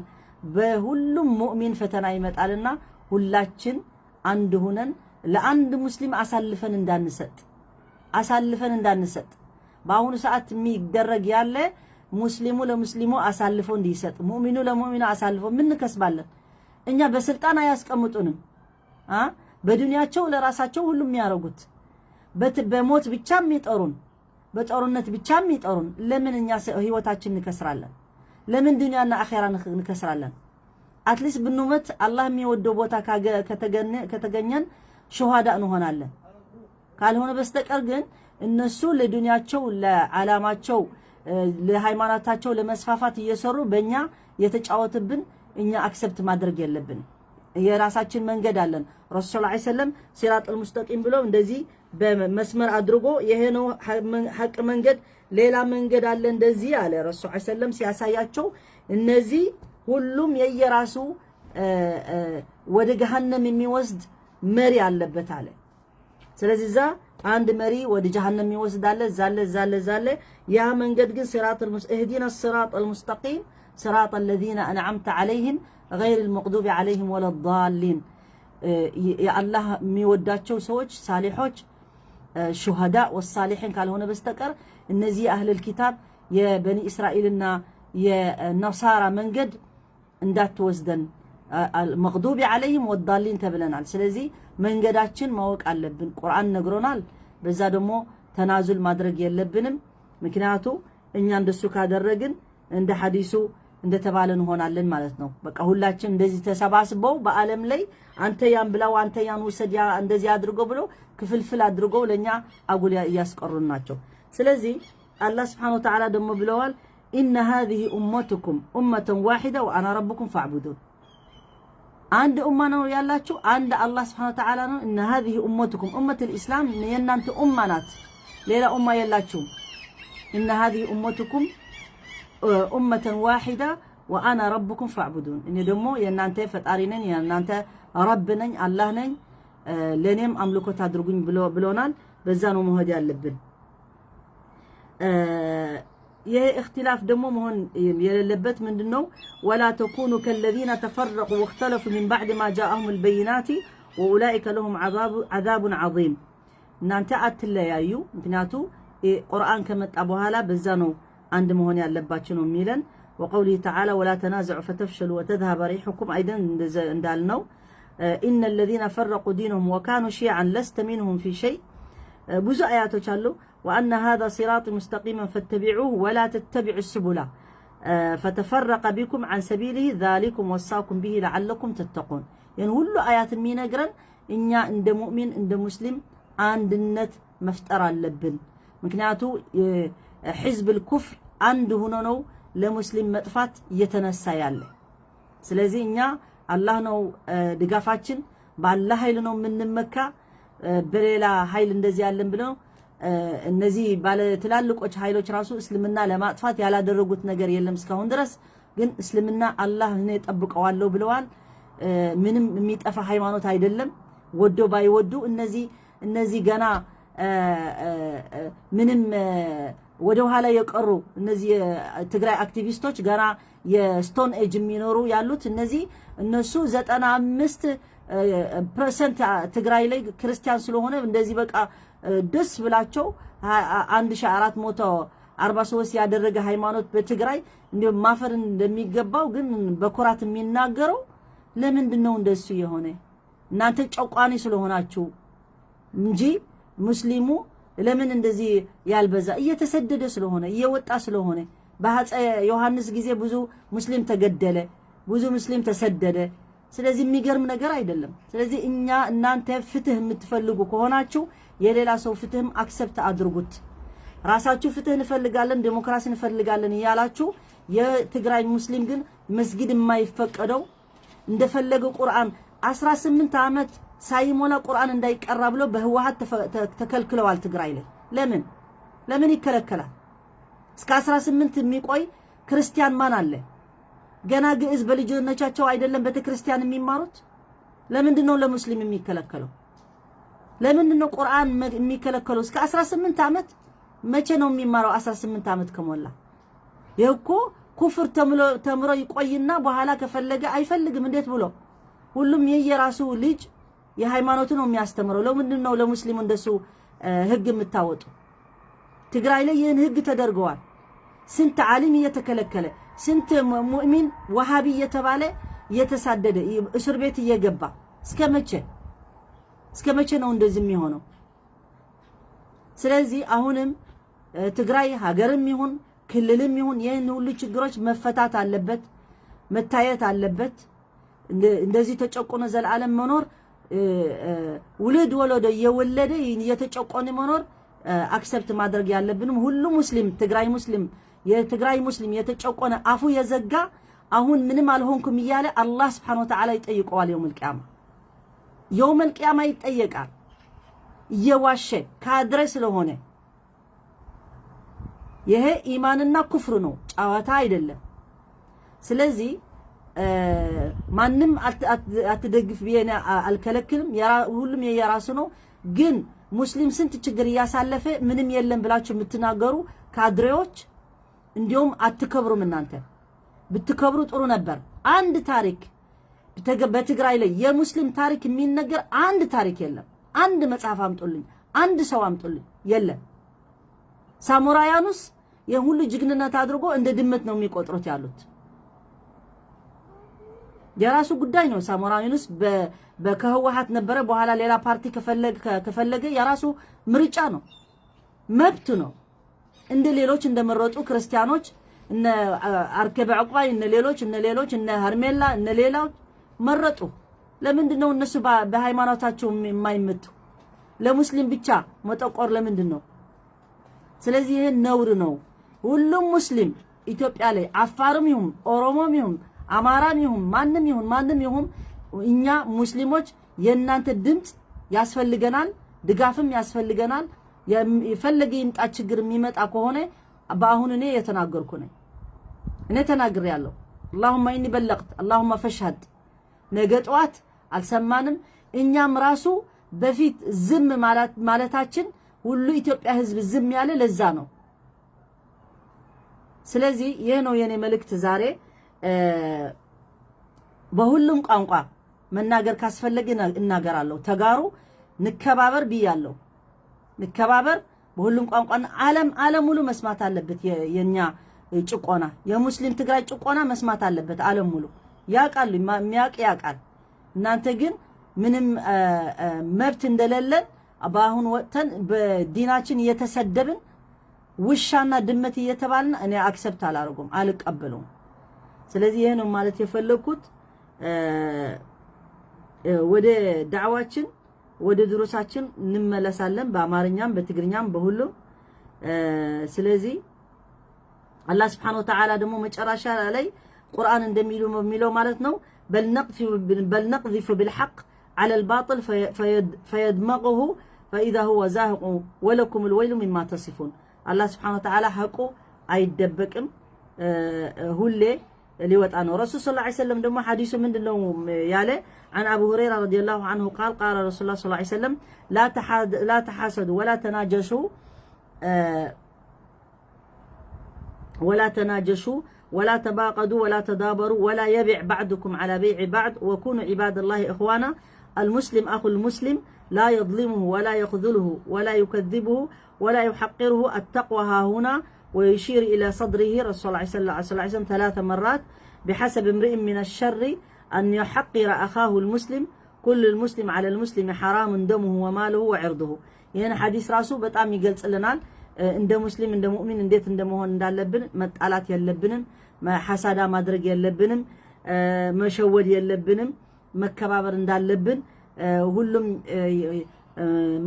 በሁሉም ሙእሚን ፈተና ይመጣልና ሁላችን አንድ ሁነን ለአንድ ሙስሊም አሳልፈን እንዳንሰጥ፣ አሳልፈን እንዳንሰጥ። በአሁኑ ሰዓት የሚደረግ ያለ ሙስሊሙ ለሙስሊሙ አሳልፎ እንዲሰጥ፣ ሙእሚኑ ለሙእሚኑ አሳልፎ፣ ምን እንከስባለን? እኛ በስልጣን አያስቀምጡንም። በዱንያቸው ለራሳቸው ሁሉም የሚያደርጉት፣ በሞት ብቻ የሚጠሩን፣ በጦርነት ብቻ የሚጠሩን፣ ለምን እኛ ህይወታችን እንከስራለን? ለምን ዱንያና አኼራ እንከስራለን? At least ብንሞት አላህ የሚወደው ቦታ ከተገኘን ሸሃዳ እንሆናለን። ካልሆነ በስተቀር ግን እነሱ ለዱንያቸው፣ ለዓላማቸው፣ ለሃይማኖታቸው ለመስፋፋት እየሰሩ በእኛ የተጫወትብን እኛ accept ማድረግ የለብንም። የራሳችን መንገድ አለን። ረሱል ዐለይሂ ሰለም ሲራጥ ሙስተቂም ብሎ እንደዚህ በመስመር አድርጎ ይሄ ነው ሐቅ መንገድ፣ ሌላ መንገድ አለ እንደዚህ አለ። ረሱል ዐለይሂ ሰለም ሲያሳያቸው እነዚህ ሁሉም የየራሱ ወደ ገሃነም የሚወስድ መሪ አለበት አለ። ስለዚህ እዛ አንድ መሪ ወደ ጀሃነም የሚወስድ አለ፣ ዛለ ዛለ ዛለ። ያ መንገድ ግን اهدنا الصراط المستقيم صراط الذين أنعمت عليهم غير المغضوب عليهم ولا الضالين። የአላህ የሚወዳቸው ሰዎች ሳሊሖች ሹሃዳ ወሳሊሒን ካልሆነ በስተቀር እነዚህ የአህለል ኪታብ የበኒ እስራኤልና የነሳራ መንገድ እንዳትወስደን المغضوب عليهم والضالين ተብለናል። ስለዚህ መንገዳችን ማወቅ አለብን። ቁርአን ነግሮናል። በዛ ደግሞ ተናዙል ማድረግ የለብንም። ምክንያቱ እኛ እንደሱ ካደረግን እንደ ሐዲሱ እንደተባለ እንሆናለን ማለት ነው። በቃ ሁላችን እንደዚህ ተሰባስበው በዓለም ላይ አንተ ያን ብላው፣ አንተ ያን ውሰድ፣ ያ እንደዚህ አድርጎ ብሎ ክፍልፍል አድርጎ ለኛ አጉል እያስቀሩን ናቸው። ስለዚህ አላህ سبحانه وتعالى ደግሞ ብለዋል إن هذه أمتكم أمة واحدة وأنا ربكم فاعبدون። አንድ ኡማ ነው ያላችሁ፣ አንድ አላህ سبحانه وتعالى ነው። إن هذه أمتكم أمة الإسلام የእናንተ ኡማ ናት፣ ሌላ ኡማ የላችሁም። إن هذه أمتكم أمة واحدة وأنا ربكم فاعبدون። እኔ ደግሞ የእናንተ ፈጣሪ ነኝ፣ የእናንተ ረብ ነኝ፣ አላህ ነኝ፣ ለእኔም አምልኮት አድርጉኝ ብሎናል። በዛ ነው መሄድ ያለብን። ይሄ اختلاف ደግሞ መሆን የሌለበት ምንድን ነው? ولا تكونوا كالذين تفرقوا واختلفوا من بعد ما جاءهم البينات وأولئك لهم عذاب عظيم። እናንተ አትለያዩ፣ ምክንያቱ ቁርአን ከመጣ በኋላ በዛ ነው አንድ መሆን ያለባችሁ ነው የሚለን። وقوله تعالى ولا تنازعوا فتفشلوا وتذهب ريحكم አይደን እንዳልነው إن الذين فرقوا دينهم وكانوا شيعا لست منهم في شيء ብዙ አያቶች አሉ። وأن هذا صراطي مستقيما فاتبعوه ولا تتبعوا السبل فتفرق بكم عن سبيله ذلكم وصاكم به لعلكم تتقون። ይህን ሁሉ አያት የሚነግረን እኛ እንደ ሙእሚን እንደ ሙስሊም አንድነት መፍጠር አለብን። ምክንያቱ حزب الكفر አንድ ሆኖ ነው ለሙስሊም መጥፋት እየተነሳ ያለ። ስለዚህ እኛ አላህ ነው ድጋፋችን፣ በአላህ ኃይል ነው የምንመካ። በሌላ ኃይል እንደዚህ ያለን ብለው እነዚህ ባለ ትላልቆች ኃይሎች ራሱ እስልምና ለማጥፋት ያላደረጉት ነገር የለም እስካሁን ድረስ። ግን እስልምና አላህ እኔ ጠብቀዋለሁ ብለዋል። ምንም የሚጠፋ ሃይማኖት አይደለም። ወዶ ባይወዱ እነዚህ ገና ምንም ወደ ኋላ የቀሩ እነዚህ የትግራይ አክቲቪስቶች ገና የ stone age የሚኖሩ ያሉት እነዚህ እነሱ 95% ትግራይ ላይ ክርስቲያን ስለሆነ እንደዚህ በቃ ደስ ብላቸው 1443 ያደረገ ሃይማኖት በትግራይ እንዲሁም ማፈር እንደሚገባው ግን በኩራት የሚናገረው ለምንድን ነው እንደሱ የሆነ? እናንተ ጨቋኒ ስለሆናችሁ እንጂ ሙስሊሙ ለምን እንደዚህ ያልበዛ? እየተሰደደ ስለሆነ እየወጣ ስለሆነ። በአፄ ዮሐንስ ጊዜ ብዙ ሙስሊም ተገደለ፣ ብዙ ሙስሊም ተሰደደ። ስለዚህ የሚገርም ነገር አይደለም። ስለዚህ እኛ እናንተ ፍትህ የምትፈልጉ ከሆናችሁ የሌላ ሰው ፍትህም accept አድርጉት። ራሳችሁ ፍትህ እንፈልጋለን፣ ዴሞክራሲ እንፈልጋለን እያላችሁ የትግራይ ሙስሊም ግን መስጊድ የማይፈቀደው እንደፈለገ ቁርአን 18 ዓመት ሳይሞላ ቁርአን እንዳይቀራ ብሎ በህወሓት ተከልክለዋል። ትግራይ ላይ ለምን ይከለከላል? እስከ 18 የሚቆይ ክርስቲያን ማን አለ? ገና ግዕዝ በልጅነታቸው አይደለም ቤተክርስቲያን የሚማሩት? ለምንድን ነው ለሙስሊም የሚከለከለው? ለምንድን ነው ቁርአን የሚከለከለው? እስከ 18 ዓመት መቼ ነው የሚማረው? 18 ዓመት ከሞላ ይህ እኮ ኩፍር ተምሮ ይቆይና በኋላ ከፈለገ አይፈልግም። እንዴት ብሎ ሁሉም የየራሱ ልጅ የሃይማኖቱ ነው የሚያስተምረው። ለምንድን ነው ለሙስሊሙ እንደሱ ህግ የምታወጡ? ትግራይ ላይ ይህን ህግ ተደርገዋል። ስንት ዓሊም እየተከለከለ፣ ስንት ሙእሚን ወሃቢ እየተባለ እየተሳደደ እስር ቤት እየገባ እስከ መቼ ነው እንደዚህ የሚሆነው? ስለዚህ አሁንም ትግራይ ሀገርም ይሁን ክልልም ይሁን ይህን ሁሉ ችግሮች መፈታት አለበት፣ መታየት አለበት። እንደዚህ ተጨቆነ ዘላለም መኖር፣ ውልድ ወለዶ እየወለደ እየተጨቆነ መኖር accept ማድረግ ያለብንም። ሁሉ ሙስሊም፣ ትግራይ ሙስሊም፣ የትግራይ ሙስሊም የተጨቆነ አፉ የዘጋ አሁን ምንም አልሆንኩም እያለ አላህ سبحانه وتعالى ይጠይቀዋል። يوم القيامة፣ يوم القيامة ይጠየቃል። እየዋሸ ካድሬ ስለሆነ ይሄ ኢማንና ኩፍር ነው፣ ጨዋታ አይደለም። ስለዚህ ማንም አትደግፍ ብዬ አልከለክልም። ሁሉም የየራሱ ነው። ግን ሙስሊም ስንት ችግር እያሳለፈ ምንም የለም ብላችሁ የምትናገሩ ካድሬዎች እንዲሁም አትከብሩም። እናንተ ብትከብሩ ጥሩ ነበር። አንድ ታሪክ በትግራይ ላይ የሙስሊም ታሪክ የሚነገር አንድ ታሪክ የለም። አንድ መጽሐፍ አምጡልኝ፣ አንድ ሰው አምጡልኝ፣ የለም። ሳሞራ የኑስ የሁሉ ጀግንነት አድርጎ እንደ ድመት ነው የሚቆጥሩት ያሉት። የራሱ ጉዳይ ነው። ሳሞራ የኑስ ከህወሓት ነበረ። በኋላ ሌላ ፓርቲ ከፈለገ የራሱ ምርጫ ነው፣ መብቱ ነው። እንደ ሌሎች እንደመረጡ ክርስቲያኖች እነ አርከበ ዕቁባይ፣ እነ ሌሎች፣ እነ ሌሎች፣ እነ ሀርሜላ፣ እነ ሌላው መረጡ። ለምንድን ነው እነሱ በሃይማኖታቸው የማይመቱ? ለሙስሊም ብቻ መጠቆር ለምንድን ነው? ስለዚህ ይሄ ነውር ነው። ሁሉም ሙስሊም ኢትዮጵያ ላይ አፋርም ይሁን፣ ኦሮሞም ይሁን፣ አማራም ይሁን፣ ማንም ይሁን፣ ማንም ይሁን፣ እኛ ሙስሊሞች የእናንተ ድምፅ ያስፈልገናል፣ ድጋፍም ያስፈልገናል። የፈለገ ይምጣ፣ ችግር የሚመጣ ከሆነ በአሁን እኔ የተናገርኩ ነኝ። እኔ ተናግሬያለሁ። اللهم إني بلغت اللهم فاشهد። ነገ ጠዋት አልሰማንም። እኛም ራሱ በፊት ዝም ማለታችን ሁሉ ኢትዮጵያ ህዝብ ዝም ያለ ለዛ ነው። ስለዚህ ይህ ነው የኔ መልእክት ዛሬ። በሁሉም ቋንቋ መናገር ካስፈለገ እናገራለሁ። ተጋሩ ንከባበር ብያለሁ። ንከባበር በሁሉም ቋንቋና ዓለም ዓለም ሙሉ መስማት አለበት። የኛ ጭቆና፣ የሙስሊም ትግራይ ጭቆና መስማት አለበት። ዓለም ሙሉ ያውቃሉ፣ የሚያውቅ ያውቃል። እናንተ ግን ምንም መብት እንደሌለን በአሁን ወጥተን በዲናችን እየተሰደብን ውሻና ድመት እየተባልን እኔ accept አላደርጉም፣ አልቀበለውም። ስለዚህ ይህ ነው ማለት የፈለግኩት። ወደ ዳዕዋችን ወደ ድሩሳችን እንመለሳለን፣ በአማርኛም በትግርኛም በሁሉም። ስለዚህ አላህ سبحانه وتعالى ደግሞ መጨረሻ ላይ ቁርአን እንደሚሉ የሚለው ማለት ነው بل نقذف بالحق على الباطل فيدمغه فإذا هو زاهق ولكم الويل مما تصفون። አላህ سبحانه وتعالى ሐቁ አይደበቅም፣ ሁሌ ሊወጣ ነው። ረሱል صلى الله عليه وسلم ደግሞ ሐዲሱ ምንድነው ያለ? عن أبي هريرة رضي الله عنه قال قال رسول الله صلى الله عليه وسلم لا تحاسدوا ولا تناجشوا ولا تناجشوا ولا تباغضوا ولا تدابروا ولا يبع بعضكم على بيع بعض وكونوا عباد الله إخوانا المسلم أخو المسلم لا يظلمه ولا يخذله ولا يكذبه ولا يحقره التقوى هاهنا ويشير إلى صدره رسول الله صلى الله عليه وسلم ثلاث مرات بحسب امرئ من الشر أن يحقر أخاه المسلم كل المسلم على المسلم حرام دمه وماله وعرضه። ይህን ሐዲስ ራሱ በጣም ይገልጽልናል። እንደ ሙስሊም እንደ ሙእሚን እንዴት እንደመሆን እንዳለብን፣ መጣላት የለብንም፣ ሐሳዳ ማድረግ የለብንም፣ መሸወድ የለብንም፣ መከባበር እንዳለብን። ሁሉም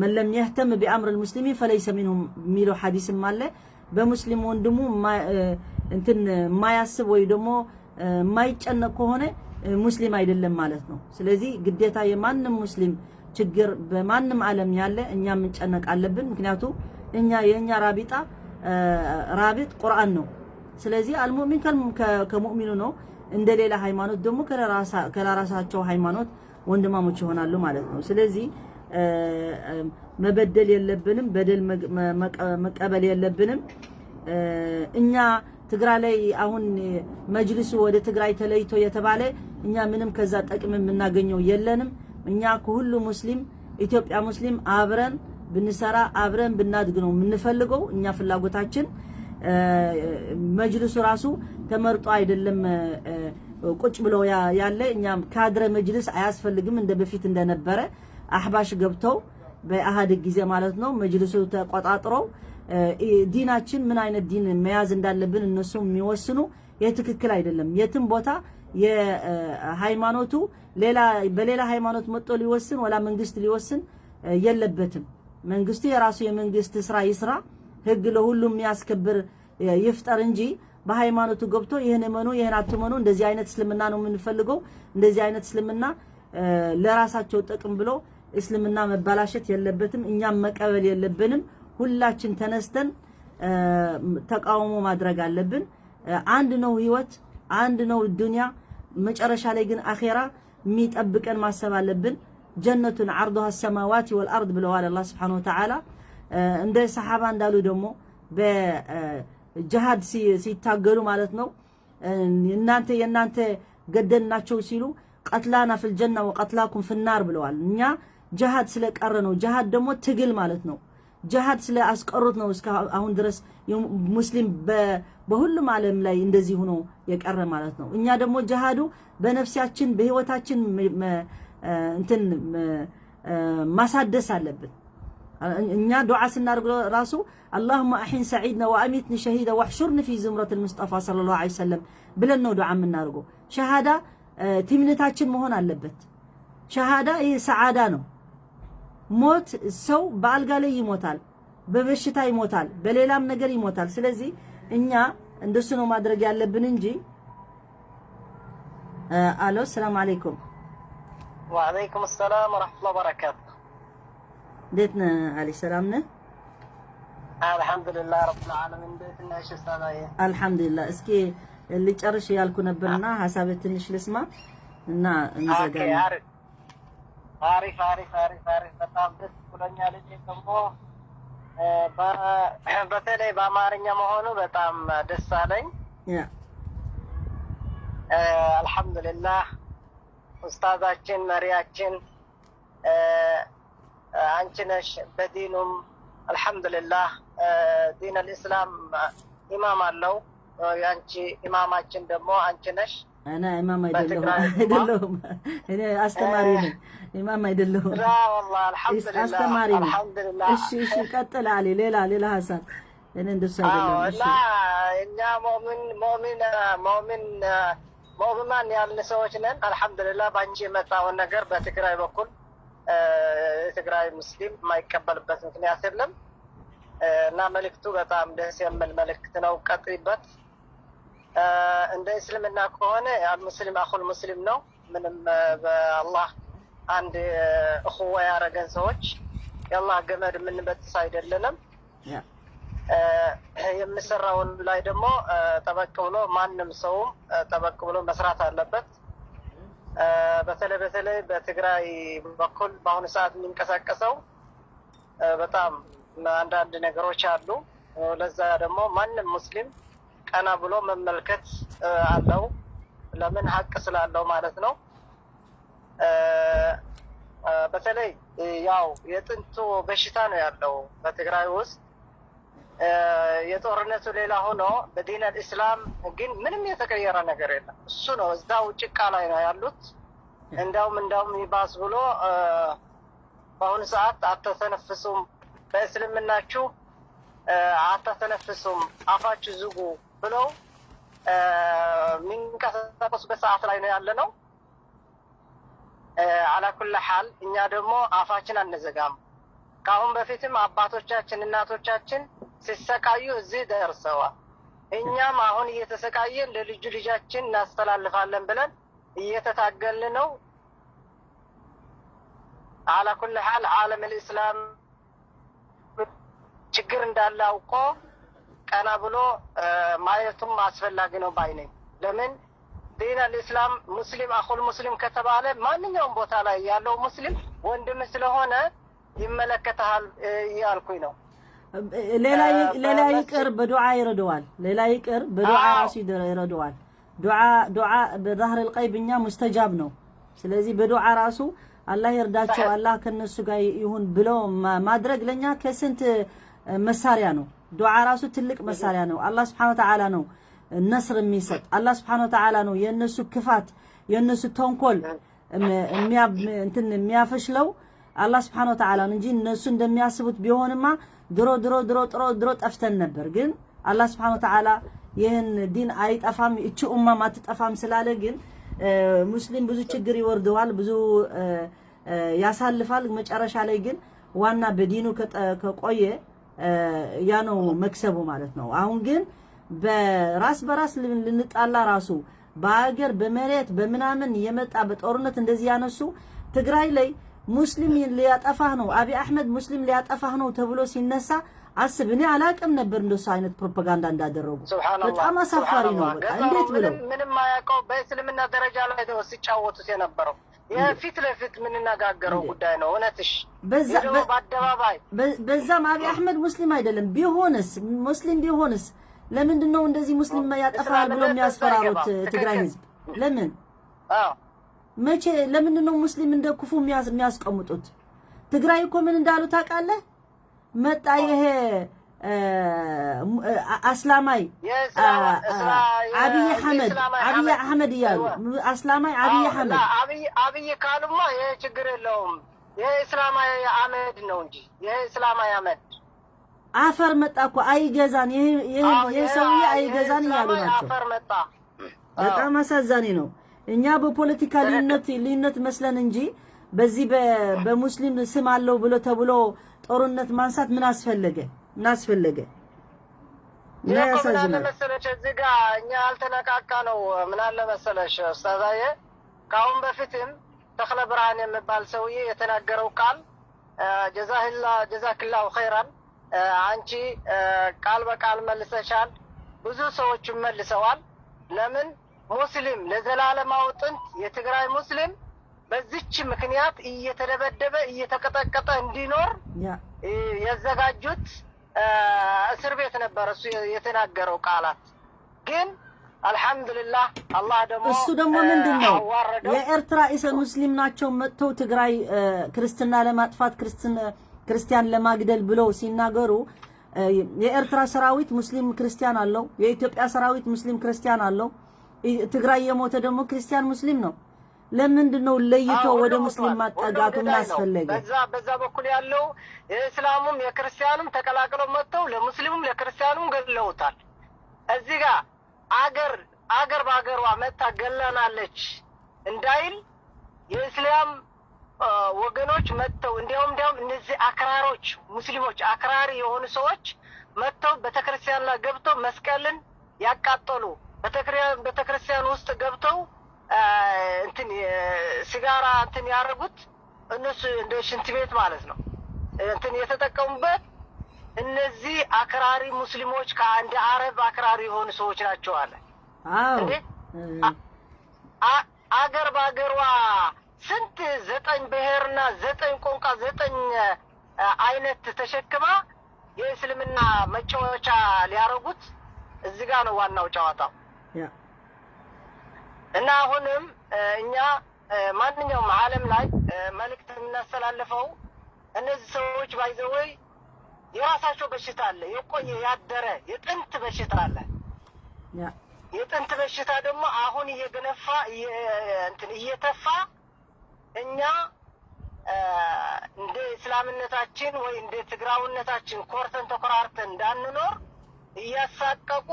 من لم يهتم بأمر المسلمين فليس منهم የሚለው ሐዲስም አለ። በሙስሊም ወንድሙ እንትን የማያስብ ወይ ደግሞ የማይጨነቅ ከሆነ ሙስሊም አይደለም ማለት ነው። ስለዚህ ግዴታ የማንም ሙስሊም ችግር በማንም ዓለም ያለ እኛ መጨነቅ አለብን። ምክንያቱ እኛ የእኛ ራቢጣ ራቢጥ ቁርአን ነው። ስለዚህ المؤمن ከሙእሚኑ ነው። እንደ ሌላ ሃይማኖት ደግሞ ከራሳቸው ሃይማኖት ወንድማሞች ይሆናሉ ማለት ነው። ስለዚህ መበደል የለብንም፣ በደል መቀበል የለብንም። እኛ ትግራይ ላይ አሁን መጅልሱ ወደ ትግራይ ተለይቶ የተባለ እኛ ምንም ከዛ ጥቅም የምናገኘው የለንም። እኛ ከሁሉ ሙስሊም ኢትዮጵያ ሙስሊም አብረን ብንሰራ አብረን ብናድግ ነው የምንፈልገው። እኛ ፍላጎታችን መጅልሱ ራሱ ተመርጦ አይደለም ቁጭ ብሎ ያለ። እኛም ካድረ መጅልስ አያስፈልግም። እንደ በፊት እንደነበረ አህባሽ ገብተው በኢህአዴግ ጊዜ ማለት ነው መጅልሱ ተቆጣጥረው ዲናችን ምን አይነት ዲን መያዝ እንዳለብን እነሱ የሚወስኑ ይህ ትክክል አይደለም። የትም ቦታ የሃይማኖቱ ሌላ በሌላ ሃይማኖት መጥቶ ሊወስን ወላ መንግስት ሊወስን የለበትም። መንግስቱ የራሱ የመንግስት ስራ ይስራ፣ ህግ ለሁሉም የሚያስከብር ይፍጠር እንጂ በሃይማኖቱ ገብቶ ይህን እመኑ ይህን አትመኑ፣ እንደዚህ አይነት እስልምና ነው የምንፈልገው፣ እንደዚህ አይነት እስልምና ለራሳቸው ጥቅም ብሎ እስልምና መባላሸት የለበትም። እኛም መቀበል የለብንም። ሁላችን ተነስተን ተቃውሞ ማድረግ አለብን። አንድ ነው ህይወት፣ አንድ ነው ዱንያ። መጨረሻ ላይ ግን አኼራ የሚጠብቀን ማሰብ አለብን። جنة عرضها السماوات والأرض ብለዋል አላህ سبحانه وتعالى። እንደ ሰሓባ እንዳሉ ደግሞ በጅሃድ ሲታገሉ ማለት ነው፣ እናንተ የእናንተ ገደልናቸው ሲሉ قتلانا في الجنة وقتلاكم في النار ብለዋል። እኛ ጅሃድ ስለቀረ ነው። ጅሃድ ደግሞ ትግል ማለት ነው። ጅሃድ ስለ አስቀሩት ነው እስከ አሁን ድረስ ሙስሊም በሁሉም ዓለም ላይ እንደዚህ ሆኖ የቀረ ማለት ነው። እኛ ደግሞ ጅሃዱ በነፍሳችን በህይወታችን እንትን ማሳደስ አለብን። እኛ ዱዓ ስናደርግ ራሱ اللهم أحيني سعيدا وأمتني شهيدا واحشرني في زمرة المصطفى صلى الله عليه وسلم ብለን ነው ዱዓ የምናደርገው። ሸሃዳ ትምነታችን መሆን አለበት። ሸሃዳ ይህ ሰዓዳ ነው። ሞት ሰው በአልጋ ላይ ይሞታል፣ በበሽታ ይሞታል፣ በሌላም ነገር ይሞታል። ስለዚህ እኛ እንደሱ ነው ማድረግ ያለብን እንጂ። አሎ፣ ሰላም አለይኩም። وعليكم السلام ورحمة الله وبركاته። እንዴት ነህ አሊ? ሰላም ነህ? الحمد لله رب العالمين። እንዴት ነሽ ኡስታዝዬ? አልሐምዱሊላህ። እስኪ ልጨርሽ ያልኩ ነበርና ሀሳብህ ትንሽ ልስማ እና እንዘጋለን። አሪፍ አሪፍ አሪፍ አሪፍ አሪፍ። በጣም ደስ ብሎኛል። እኔ ደግሞ በተለይ በአማርኛ መሆኑ በጣም ደስ አለኝ። አልሐምዱሊላህ፣ ኡስታዛችን መሪያችን አንቺ ነሽ። በዲኑም አልሐምዱሊላህ دين الإسلام ኢማም አለው። የአንቺ ኢማማችን ደግሞ አንቺ ነሽ። እኔ ኢማም አይደለሁም፣ አይደለሁም። እኔ አስተማሪ ነኝ፣ ኢማም አይደለሁም። لا والله አልሐምዱሊላህ። አስተማሪ ነኝ። አልሐምዱሊላህ። እሺ፣ ቀጥል አሊ። ሌላ ሌላ ሀሳብ፣ እኔ እንደሱ አይደለም። እሺ። እና እኛ ሙእሚን ሙእሚን ሙእሚን ሙእሚናን ያልን ሰዎች ነን። አልሐምዱሊላህ፣ በአንቺ የመጣውን ነገር በትግራይ በኩል የትግራይ ሙስሊም የማይቀበልበት ምክንያት የለም እና መልእክቱ በጣም ደስ የሚል መልእክት ነው። ቀጥይበት። እንደ እስልምና ከሆነ المسلم أخو المسلم ነው። ምንም በአላህ አንድ እኹዋ ያደረገን ሰዎች የአላህ ገመድ የምንበጥስ አይደለንም። የሚሰራውን ላይ ደግሞ ጠበቅ ብሎ ማንም ሰውም ጠበቅ ብሎ መስራት አለበት። በተለይ በተለይ በትግራይ በኩል በአሁኑ ሰዓት የሚንቀሳቀሰው በጣም አንዳንድ ነገሮች አሉ። ለዛ ደግሞ ማንም ሙስሊም ቀና ብሎ መመልከት አለው። ለምን? ሀቅ ስላለው ማለት ነው። በተለይ ያው የጥንቱ በሽታ ነው ያለው በትግራይ ውስጥ። የጦርነቱ ሌላ ሆኖ በ دين الإسلام ግን ምንም የተቀየረ ነገር የለም። እሱ ነው፣ እዛው ጭቃ ላይ ነው ያሉት። እንዳውም እንዳውም ይባስ ብሎ በአሁኑ ሰዓት አተተነፍሱም፣ በእስልምናችሁ አተተነፍሱም፣ አፋችሁ ዝጉ ብለው የሚንቀሳቀሱበት ሰዓት ላይ ነው ያለ ነው። على كل حال እኛ ደግሞ አፋችን አንዘጋም። ከአሁን በፊትም አባቶቻችን እናቶቻችን ሲሰቃዩ እዚህ ደርሰዋል። እኛም አሁን እየተሰቃየን ለልጁ ልጃችን እናስተላልፋለን ብለን እየተታገልን ነው። على كل حال عالم الإسلام ችግር እንዳለ አውቆ ቀና ብሎ ማየቱም አስፈላጊ ነው ባይ ነኝ። ለምን? دين الإسلام مسلم أخو المسلم ከተባለ ማንኛውም ቦታ ላይ ያለው ሙስሊም ወንድም ስለሆነ ይመለከተሃል እያልኩኝ ነው። ሌላ ይቅር በዱዓ ይረደዋል። ሌላ ይቅር በዱዓ ራሱ ይረደዋል። ዱዓ በ ظهر الغيب እኛ مستجاب ነው። ስለዚህ በዱዓ ራሱ አላህ ይርዳቸው፣ አላህ ከነሱ ጋር ይሁን ብሎ ማድረግ ለኛ ከስንት መሳሪያ ነው። ዱዓ ራሱ ትልቅ መሳሪያ ነው። አላህ سبحانه وتعالى ነው نصر የሚሰጥ። አላህ سبحانه وتعالى ነው የነሱ ክፋት የነሱ ተንኮል እንትን የሚያፈሽለው አላህ سبحانه وتعالى ነው እንጂ እነሱ እንደሚያስቡት ቢሆንማ ድሮ ድሮ ድሮ ድሮ ድሮ ጠፍተን ነበር። ግን አላህ سبحانه وتعالى ይህን ዲን አይጠፋም፣ እቺ ኡማም አትጠፋም ስላለ ግን ሙስሊም ብዙ ችግር ይወርደዋል፣ ብዙ ያሳልፋል። መጨረሻ ላይ ግን ዋና በዲኑ ከቆየ ያ ነው መክሰቡ ማለት ነው። አሁን ግን በራስ በራስ ልንጣላ ራሱ በሀገር በመሬት በምናምን የመጣ በጦርነት እንደዚህ ያነሱ፣ ትግራይ ላይ ሙስሊም ሊያጠፋህ ነው፣ አብይ አሕመድ ሙስሊም ሊያጠፋህ ነው ተብሎ ሲነሳ አስብ። እኔ አላቅም ነበር እንደሱ አይነት ፕሮፓጋንዳ እንዳደረጉ። በጣም አሳፋሪ ነው። በቃ እንዴት ብለው ምንም አያውቀው በእስልምና ደረጃ ላይ ነው ሲጫወቱት የነበረው። የፊት ለፊት የምንነጋገረው ጉዳይ ነው። እውነትሽ በአደባባይ። በዛም አብይ አሕመድ ሙስሊም አይደለም። ቢሆንስ፣ ሙስሊም ቢሆንስ ለምንድን ነው እንደዚህ ሙስሊም ያጠፋል ብሎ የሚያስፈራሩት ትግራይ ህዝብ? ለምን፣ መቼ፣ ለምንድን ነው ሙስሊም እንደ ክፉ የሚያስቀምጡት? ትግራይ እኮ ምን እንዳሉ ታውቃለህ? መጣ ይሄ አስላማይ አብይ አሕመድ፣ አብይ አሕመድ እያሉ፣ አስላማይ አብይ አሕመድ። አብይ ካሉማ ይሄ ችግር የለውም። ይሄ እስላማዊ አህመድ ነው እንጂ፣ ይሄ እስላማዊ አህመድ። አፈር መጣ እኮ፣ አይገዛን፣ ይሄ ሰውዬ አይገዛን እያሉ ናቸው። አፈር መጣ። በጣም አሳዛኝ ነው። እኛ በፖለቲካ ልዩነት መስለን እንጂ በዚህ በሙስሊም ስም አለው ብሎ ተብሎ ጦርነት ማንሳት ምን አስፈለገ? ምን አስፈለገ? እና ያሳዝናል። ምን መሰለሽ፣ እዚህ ጋር እኛ ያልተነቃቃ ነው። ምን አለ መሰለሽ ኡስታዛዬ፣ ከአሁን በፊትም ተክለ ብርሃን የሚባል ሰውዬ የተናገረው ቃል፣ ጀዛክላሁ ኸይራን፣ አንቺ ቃል በቃል መልሰሻል። ብዙ ሰዎችም መልሰዋል። ለምን ሙስሊም ለዘላለማዊ ጥንት የትግራይ ሙስሊም በዚች ምክንያት እየተደበደበ እየተቀጠቀጠ እንዲኖር ያዘጋጁት እስር ቤት ነበር። እሱ የተናገረው ቃላት ግን አልሐምዱሊላህ አላህ ደግሞ እሱ ደግሞ ምንድን ነው፣ የኤርትራ ኢሰ ሙስሊም ናቸው መጥተው ትግራይ ክርስትና ለማጥፋት፣ ክርስቲያን ለማግደል ብለው ሲናገሩ፣ የኤርትራ ሰራዊት ሙስሊም ክርስቲያን አለው። የኢትዮጵያ ሰራዊት ሙስሊም ክርስቲያን አለው። ትግራይ የሞተ ደግሞ ክርስቲያን ሙስሊም ነው። ለምንድን ነው ለይቶ ወደ ሙስሊም ማጠጋቱ ምን አስፈለገ? በዛ በኩል ያለው የእስላሙም የክርስቲያኑም ተቀላቅለው መጥተው ለሙስሊሙም ለክርስቲያኑም ገድለውታል። እዚህ ጋር አገር አገር በአገሯ መጥታ ገለናለች እንዳይል የእስላም ወገኖች መጥተው እንዲያውም እነዚህ አክራሮች ሙስሊሞች፣ አክራሪ የሆኑ ሰዎች መጥተው ቤተክርስቲያን ላይ ገብተው መስቀልን ያቃጠሉ፣ ቤተክርስቲያን ውስጥ ገብተው እንትን ሲጋራ እንትን ያደረጉት፣ እነሱ እንደ ሽንት ቤት ማለት ነው እንትን የተጠቀሙበት፣ እነዚህ አክራሪ ሙስሊሞች ከአንድ አረብ አክራሪ የሆኑ ሰዎች ናቸው አለ። አገር በአገሯ ስንት ዘጠኝ ብሔርና ዘጠኝ ቋንቋ ዘጠኝ አይነት ተሸክማ የእስልምና መጫወቻ ሊያረጉት እዚህ ጋር ነው ዋናው ጨዋታው። እና አሁንም እኛ ማንኛውም ዓለም ላይ መልእክት የምናስተላልፈው እነዚህ ሰዎች by the way የራሳቸው በሽታ አለ፣ የቆየ ያደረ የጥንት በሽታ አለ። የጥንት በሽታ ደግሞ አሁን እየገነፋ እንትን እየተፋ እኛ እንደ እስላምነታችን ወይ እንደ ትግራውነታችን ኮርተን ተኮራርተን እንዳንኖር እያሳቀቁ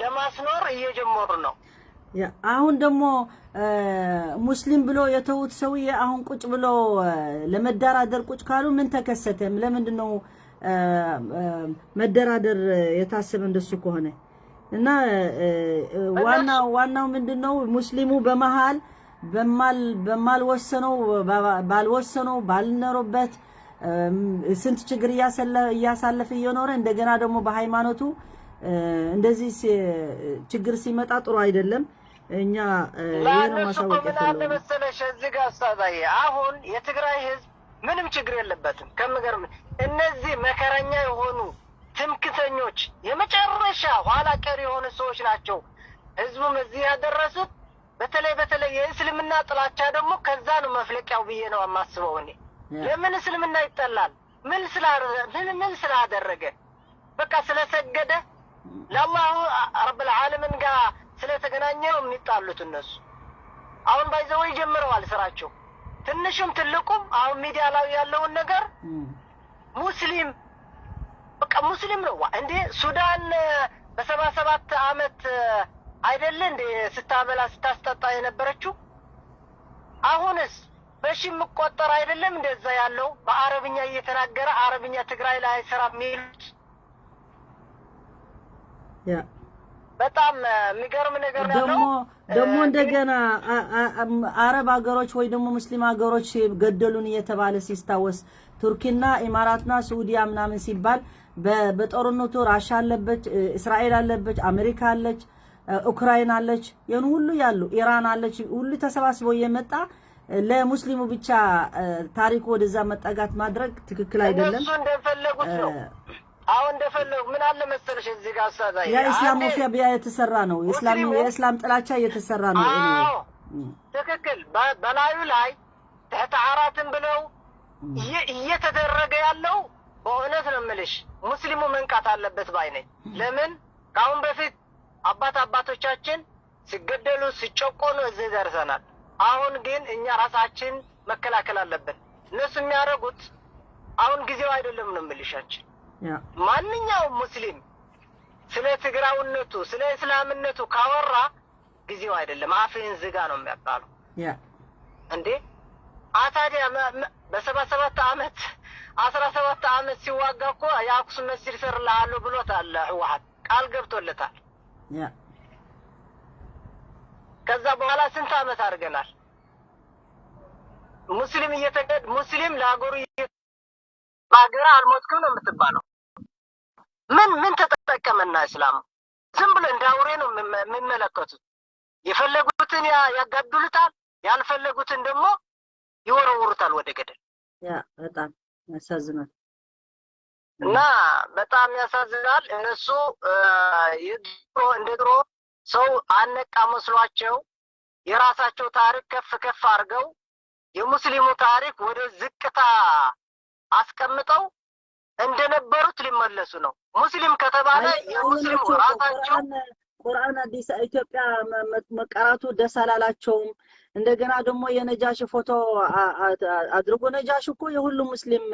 ለማስኖር እየጀመሩ ነው። አሁን ደግሞ ሙስሊም ብሎ የተዉት ሰውዬ አሁን ቁጭ ብሎ ለመደራደር ቁጭ ካሉ ምን ተከሰተ? ለምንድን ነው መደራደር የታሰበ እንደሱ ከሆነ? እና ዋናው ዋናው ምንድን ነው፣ ሙስሊሙ በመሃል በማልወሰነው ባልወሰነው ባልኖረበት ስንት ችግር እያሳለፈ እየኖረ እንደገና ደግሞ በሃይማኖቱ እንደዚህ ችግር ሲመጣ ጥሩ አይደለም። እኛ ይሄን ማሳወቅ ምን አለ መሰለሽ እዚህ ጋር ኡስታዛዬ፣ አሁን የትግራይ ህዝብ ምንም ችግር የለበትም። ከምገርም እነዚህ መከረኛ የሆኑ ትምክተኞች፣ የመጨረሻ ኋላ ቀር የሆኑ ሰዎች ናቸው ህዝቡም እዚህ ያደረሱት። በተለይ በተለይ የእስልምና ጥላቻ ደግሞ ከዛ ነው መፍለቂያው ብዬ ነው የማስበው እኔ። ለምን እስልምና ይጠላል? ምን ስላደረገ? በቃ ስለሰገደ፣ ለአላሁ ረብል ዓለሚን ጋር ስለተገናኘ ነው የሚጣሉት እነሱ። አሁን by the way ጀምረዋል ስራቸው። ትንሹም ትልቁም አሁን ሚዲያ ላይ ያለውን ነገር ሙስሊም በቃ ሙስሊም ነው እንዴ? ሱዳን በ77 አመት አይደለ እንደ ስታበላ ስታስጠጣ የነበረችው? አሁንስ በሺ የሚቆጠር አይደለም እንደዛ ያለው በአረብኛ እየተናገረ አረብኛ ትግራይ ላይ አይሰራም የሚሉት? በጣም የሚገርም ነገር ነው። ደግሞ እንደገና አረብ ሀገሮች ወይ ደግሞ ሙስሊም ሀገሮች ገደሉን እየተባለ ሲስታወስ ቱርኪና ኢማራትና ሳዑዲያ ምናምን ሲባል በጦርነቱ ራሻ አለበች፣ እስራኤል አለበች፣ አሜሪካ አለች፣ ኡክራይን አለች፣ ይህን ሁሉ ያሉ ኢራን አለች፣ ሁሉ ተሰባስበው እየመጣ ለሙስሊሙ ብቻ ታሪኩ ወደዛ መጠጋት ማድረግ ትክክል አይደለም። እነሱ እንደፈለጉት ነው። አሁን እንደፈለጉ ምን አለ መሰለሽ እዚህ ጋር ኡስታዝ፣ ያ ኢስላሞፎቢያ የተሰራ ነው። የእስላም ጥላቻ እየተሰራ ነው። አዎ ትክክል። በላዩ ላይ تحت عራትን ብለው እየተደረገ ያለው በእውነት ነው የምልሽ ሙስሊሙ መንቃት አለበት ባይ ነኝ። ለምን ከአሁን በፊት አባቶቻችን ሲገደሉ ሲጨቆኑ እዚህ ደርሰናል። አሁን ግን እኛ ራሳችን መከላከል አለብን። እነሱ የሚያደርጉት አሁን ጊዜው አይደለም ነው የምልሽ አንቺ። ማንኛውም ሙስሊም ስለ ትግራውነቱ ስለ እስላምነቱ ካወራ ጊዜው አይደለም፣ አፍህን ዝጋ ነው የሚያባሉ። እንዴ አታዲያ በ77 ዓመት 17 ዓመት ሲዋጋ እኮ የአክሱም መስጂድ እሰርልሃለሁ ብሎታል። ህወሓት ቃል ገብቶለታል። ከዛ በኋላ ስንት ዓመት አድርገናል? ሙስሊም እየተገድ ሙስሊም ለሀገሩ በሀገር አልሞትክም ነው የምትባለው። ምን ተጠቀመና እስላሙ? ዝም ብሎ እንደ አውሬ ነው የሚመለከቱት። የፈለጉትን ያጋድሉታል፣ ያልፈለጉትን ደግሞ ይወረውሩታል ወደ ገደል። ያ በጣም ያሳዝናል። እና በጣም ያሳዝናል። እነሱ የድሮ እንደ ድሮ ሰው አነቃ መስሏቸው የራሳቸው ታሪክ ከፍ ከፍ አድርገው የሙስሊሙ ታሪክ ወደ ዝቅታ አስቀምጠው እንደነበሩት ሊመለሱ ነው። ሙስሊም ከተባለ የሙስሊሙ ራሳቸው ቁርአን አዲስ ኢትዮጵያ መቀራቱ ደስ አላላቸውም። እንደገና ደግሞ የነጃሽ ፎቶ አድርጎ ነጃሽ እኮ የሁሉም ሙስሊም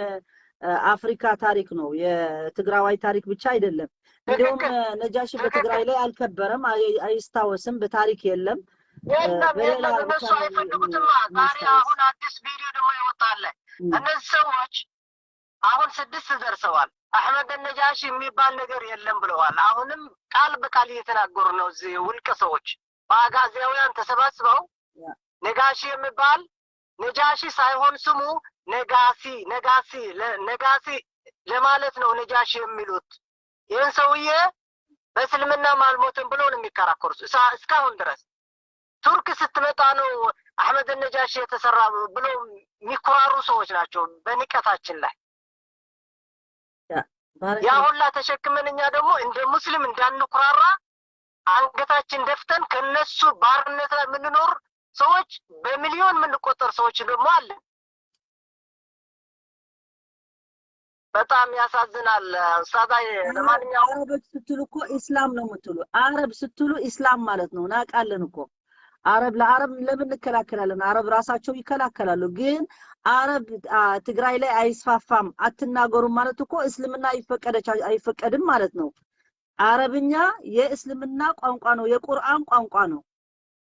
አፍሪካ ታሪክ ነው፣ የትግራዋይ ታሪክ ብቻ አይደለም። እንዲሁም ነጃሽ በትግራይ ላይ አልከበረም፣ አይስታወስም፣ በታሪክ የለም። የለም የለም፣ እነሱ አይፈልጉትማ። ዛሬ አሁን አዲስ ቪዲዮ ደግሞ ይወጣል። እነዚህ ሰዎች አሁን 6 ደርሰዋል። አህመድ ነጃሺ የሚባል ነገር የለም ብለዋል። አሁንም ቃል በቃል እየተናገሩ ነው። እዚህ ውልቀ ሰዎች በአጋዚያውያን ተሰባስበው ነጋሺ የሚባል ነጃሺ ሳይሆን ስሙ ነጋሲ ነጋሲ ነጋሲ ለማለት ነው ነጃሺ የሚሉት። ይህን ሰውዬ በእስልምና አልሞትም ብለው ነው የሚከራከሩት እስካሁን ድረስ። ቱርክ ስትመጣ ነው አህመድ ነጃሺ የተሰራ ብለው የሚኮራሩ ሰዎች ናቸው በንቀታችን ላይ። ያ ሁላ ተሸክመን እኛ ደግሞ እንደ ሙስሊም እንዳንኩራራ አንገታችን ደፍተን ከነሱ ባርነት ላይ የምንኖር ሰዎች በሚሊዮን የምንቆጠር ሰዎች ደግሞ አለን። በጣም ያሳዝናል ኡስታዝ። ለማንኛውም አረብ ስትሉ እኮ ኢስላም ነው የምትሉ። አረብ ስትሉ ኢስላም ማለት ነው። እናውቃለን እኮ አረብ ለአረብ ለምን እንከላከላለን? አረብ ራሳቸው ይከላከላሉ። ግን አረብ ትግራይ ላይ አይስፋፋም አትናገሩም ማለት እኮ እስልምና አይፈቀድም ማለት ነው። አረብኛ የእስልምና ቋንቋ ነው፣ የቁርአን ቋንቋ ነው።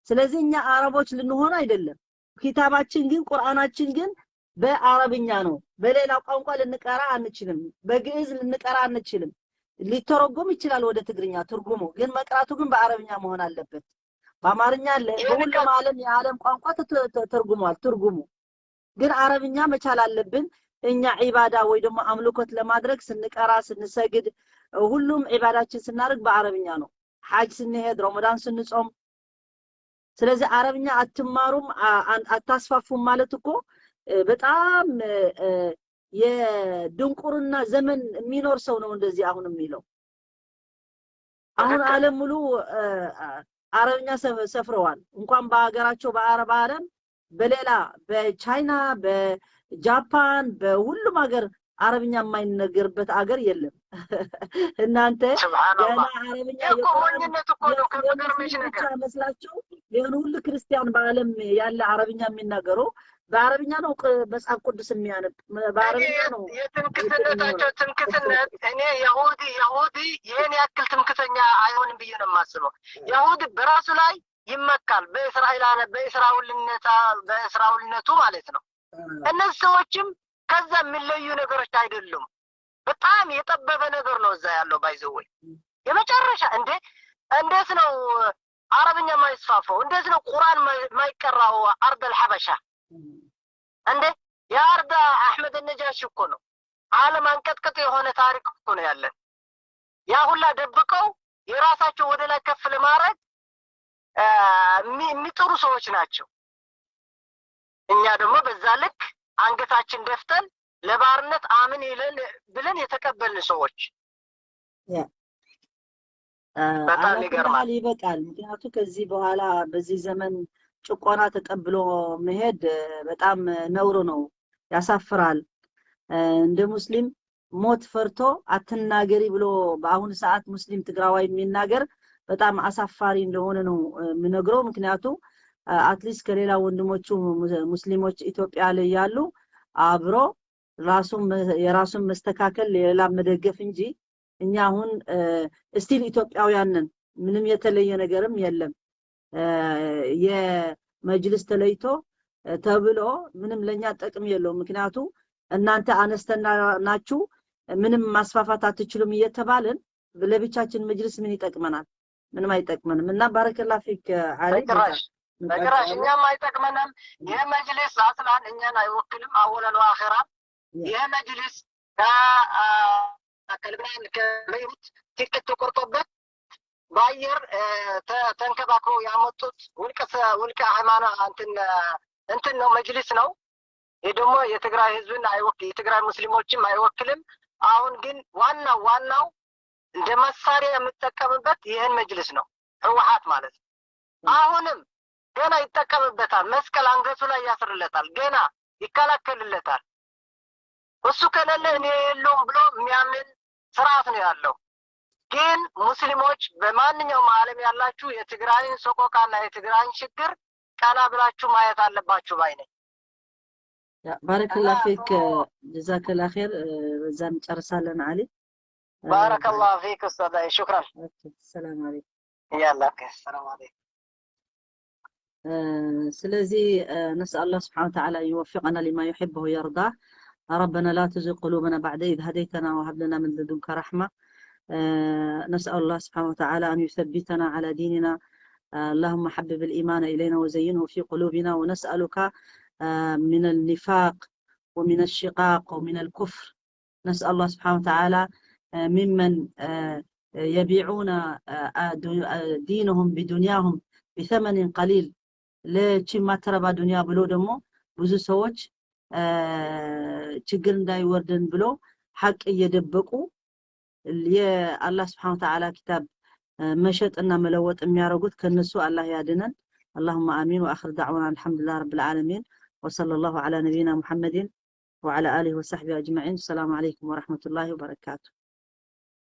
ስለዚህ እኛ አረቦች ልንሆን አይደለም። ኪታባችን ግን ቁርአናችን ግን በአረብኛ ነው። በሌላ ቋንቋ ልንቀራ አንችልም። በግዕዝ ልንቀራ አንችልም። ሊተረጎም ይችላል ወደ ትግርኛ ትርጉሙ፣ ግን መቅራቱ ግን በአረብኛ መሆን አለበት። በአማርኛ አለ፣ በሁሉም ዓለም የዓለም ቋንቋ ተተርጉሟል። ትርጉሙ ግን አረብኛ መቻል አለብን። እኛ ዒባዳ ወይ ደግሞ አምልኮት ለማድረግ ስንቀራ፣ ስንሰግድ፣ ሁሉም ዒባዳችን ስናደርግ በአረብኛ ነው። ሐጅ ስንሄድ፣ ረመዳን ስንጾም። ስለዚህ አረብኛ አትማሩም አታስፋፉም ማለት እኮ በጣም የድንቁርና ዘመን የሚኖር ሰው ነው እንደዚህ አሁን የሚለው። አሁን ዓለም ሙሉ አረብኛ ሰፍረዋል። እንኳን በሀገራቸው በአረብ ዓለም በሌላ በቻይና በጃፓን በሁሉም ሀገር አረብኛ የማይነገርበት ሀገር የለም። እናንተ ሱብሃንአላህ። ገና አረብኛ ይህ እኮ የቁርአን ሞኝነት እኮ ነው። ከሚገርምሽ የሙስሊም ብቻ ነገር መስላችሁ ይህን ሁሉ ክርስቲያን በዓለም ያለ አረብኛ የሚናገሩ በአረብኛ ነው፣ መጽሐፍ ቅዱስ የሚያነብ እኔ በአረብኛ ነው እንትን የትምክትነታቸው የሚሆነው። ትምክትነት እኔ የሁዲ ይህን ያክል ትምክተኛ አይሆንም ብዬ ነው የማስበው። የሁዲ በራሱ ላይ ይመካል፣ በእስራኤል በእስራኤልነቱ ማለት ነው። እነዚህ ሰዎችም ከዛ የሚለዩ ነገሮች አይደሉም። በጣም የጠበበ ነገር ነው እዛ ያለው፣ by the way የመጨረሻ። እንዴ እንዴት ነው አረብኛ የማይስፋፋው? እንዴት ነው ቁርአን የማይቀራው? أرض الحبشة እንዴ የአርዳ አሕመድ ነጃሺ እኮ ነው። ዓለም አንቀጥቅጥ የሆነ ታሪክ እኮ ነው ያለን። ያ ሁላ ደብቀው የራሳቸው ወደ ላይ ከፍ ለማድረግ የሚጥሩ ሰዎች ናቸው። እኛ ደግሞ በዛ ልክ አንገታችን ደፍተን ለባርነት አምን ይለን ብለን የተቀበልን ሰዎች። በጣም على كل ይገርማል። حال ይበቃል። ምክንያቱ ከዚህ በኋላ በዚህ ዘመን ጭቆና ተቀብሎ መሄድ በጣም ነውር ነው፣ ያሳፍራል። እንደ ሙስሊም ሞት ፈርቶ አትናገሪ ብሎ በአሁኑ ሰዓት ሙስሊም ትግራዋይ የሚናገር በጣም አሳፋሪ እንደሆነ ነው የምነግረው። ምክንያቱ at least ከሌላ ወንድሞቹ ሙስሊሞች ኢትዮጵያ ላይ ያሉ አብሮ ራሱን የራሱን መስተካከል የሌላ መደገፍ እንጂ እኛ አሁን still ኢትዮጵያውያን ነን። ምንም የተለየ ነገርም የለም። የመጅልስ ተለይቶ ተብሎ ምንም ለኛ ጥቅም የለውም። ምክንያቱ እናንተ አነስተኛ ናችሁ፣ ምንም ማስፋፋት አትችሉም እየተባልን ለብቻችን መጅልስ ምን ይጠቅመናል? ምንም አይጠቅመንም። እና بارك الله فيك አሊ። በጭራሽ በጭራሽ እኛም አይጠቅመንም። ይህ መጅሊስ أصلا እኛን አይወክልም። أولا وآخرا ይህ መጅሊስ ከልብናን ከቤይሩት ቲኬት ተቆርጦበት በአየር ተንከባክበው ያመጡት ውልቀ ሃይማኖት እንትን ነው፣ መጅሊስ ነው። ይህ ደግሞ የትግራይ ህዝብን አይወክል፣ የትግራይ ሙስሊሞችም አይወክልም። አሁን ግን ዋናው ዋናው እንደ መሳሪያ የምጠቀምበት ይህን መጅልስ ነው፣ ህወሓት ማለት ነው። አሁንም ገና ይጠቀምበታል። መስቀል አንገቱ ላይ ያስርለታል፣ ገና ይከላከልለታል። እሱ ከሌለ እኔ የለውም ብሎ የሚያምን ስርዓት ነው ያለው። ግን ሙስሊሞች በማንኛውም ዓለም ያላችሁ የትግራይን ሰቆቃና የትግራይን ችግር ቀና ብላችሁ ማየት አለባችሁ ባይ ነኝ። بارك الله فيك፣ جزاك الله خير። በዛ እንጨርሳለን አሊ። بارك الله فيك ኡስታዝ፣ شكرا። سلام عليكم። يلا سلام عليكم። ስለዚህ نسأل الله سبحانه وتعالى أن يوفقنا لما يحبه ويرضاه. ربنا لا تزغ قلوبنا بعد إذ هديتنا وهب لنا من لدنك رحمة. نسأل الله سبحانه وتعالى أن يثبتنا على ديننا. اللهم حبب الإيمان إلينا وزينه في قلوبنا، ونسألك من النفاق ومن الشقاق ومن الكفر. نسأل الله سبحانه وتعالى ممن يبيعون دينهم بدنياهم بثمن قليل ለቺ ማትረባ ዱንያ ብሎ ደግሞ ብዙ ሰዎች ችግር እንዳይወርደን ብሎ ሐቅ እየደበቁ የአላህ سبحانه وتعالى ኪታብ መሸጥና መለወጥ የሚያደርጉት ከነሱ አላህ ያድነን። اللهم آمين. وآخر دعوانا الحمد لله رب العالمين، وصلى الله على نبينا محمد وعلى آله وصحبه أجمعين. السلام عليكم ورحمة الله وبركاته.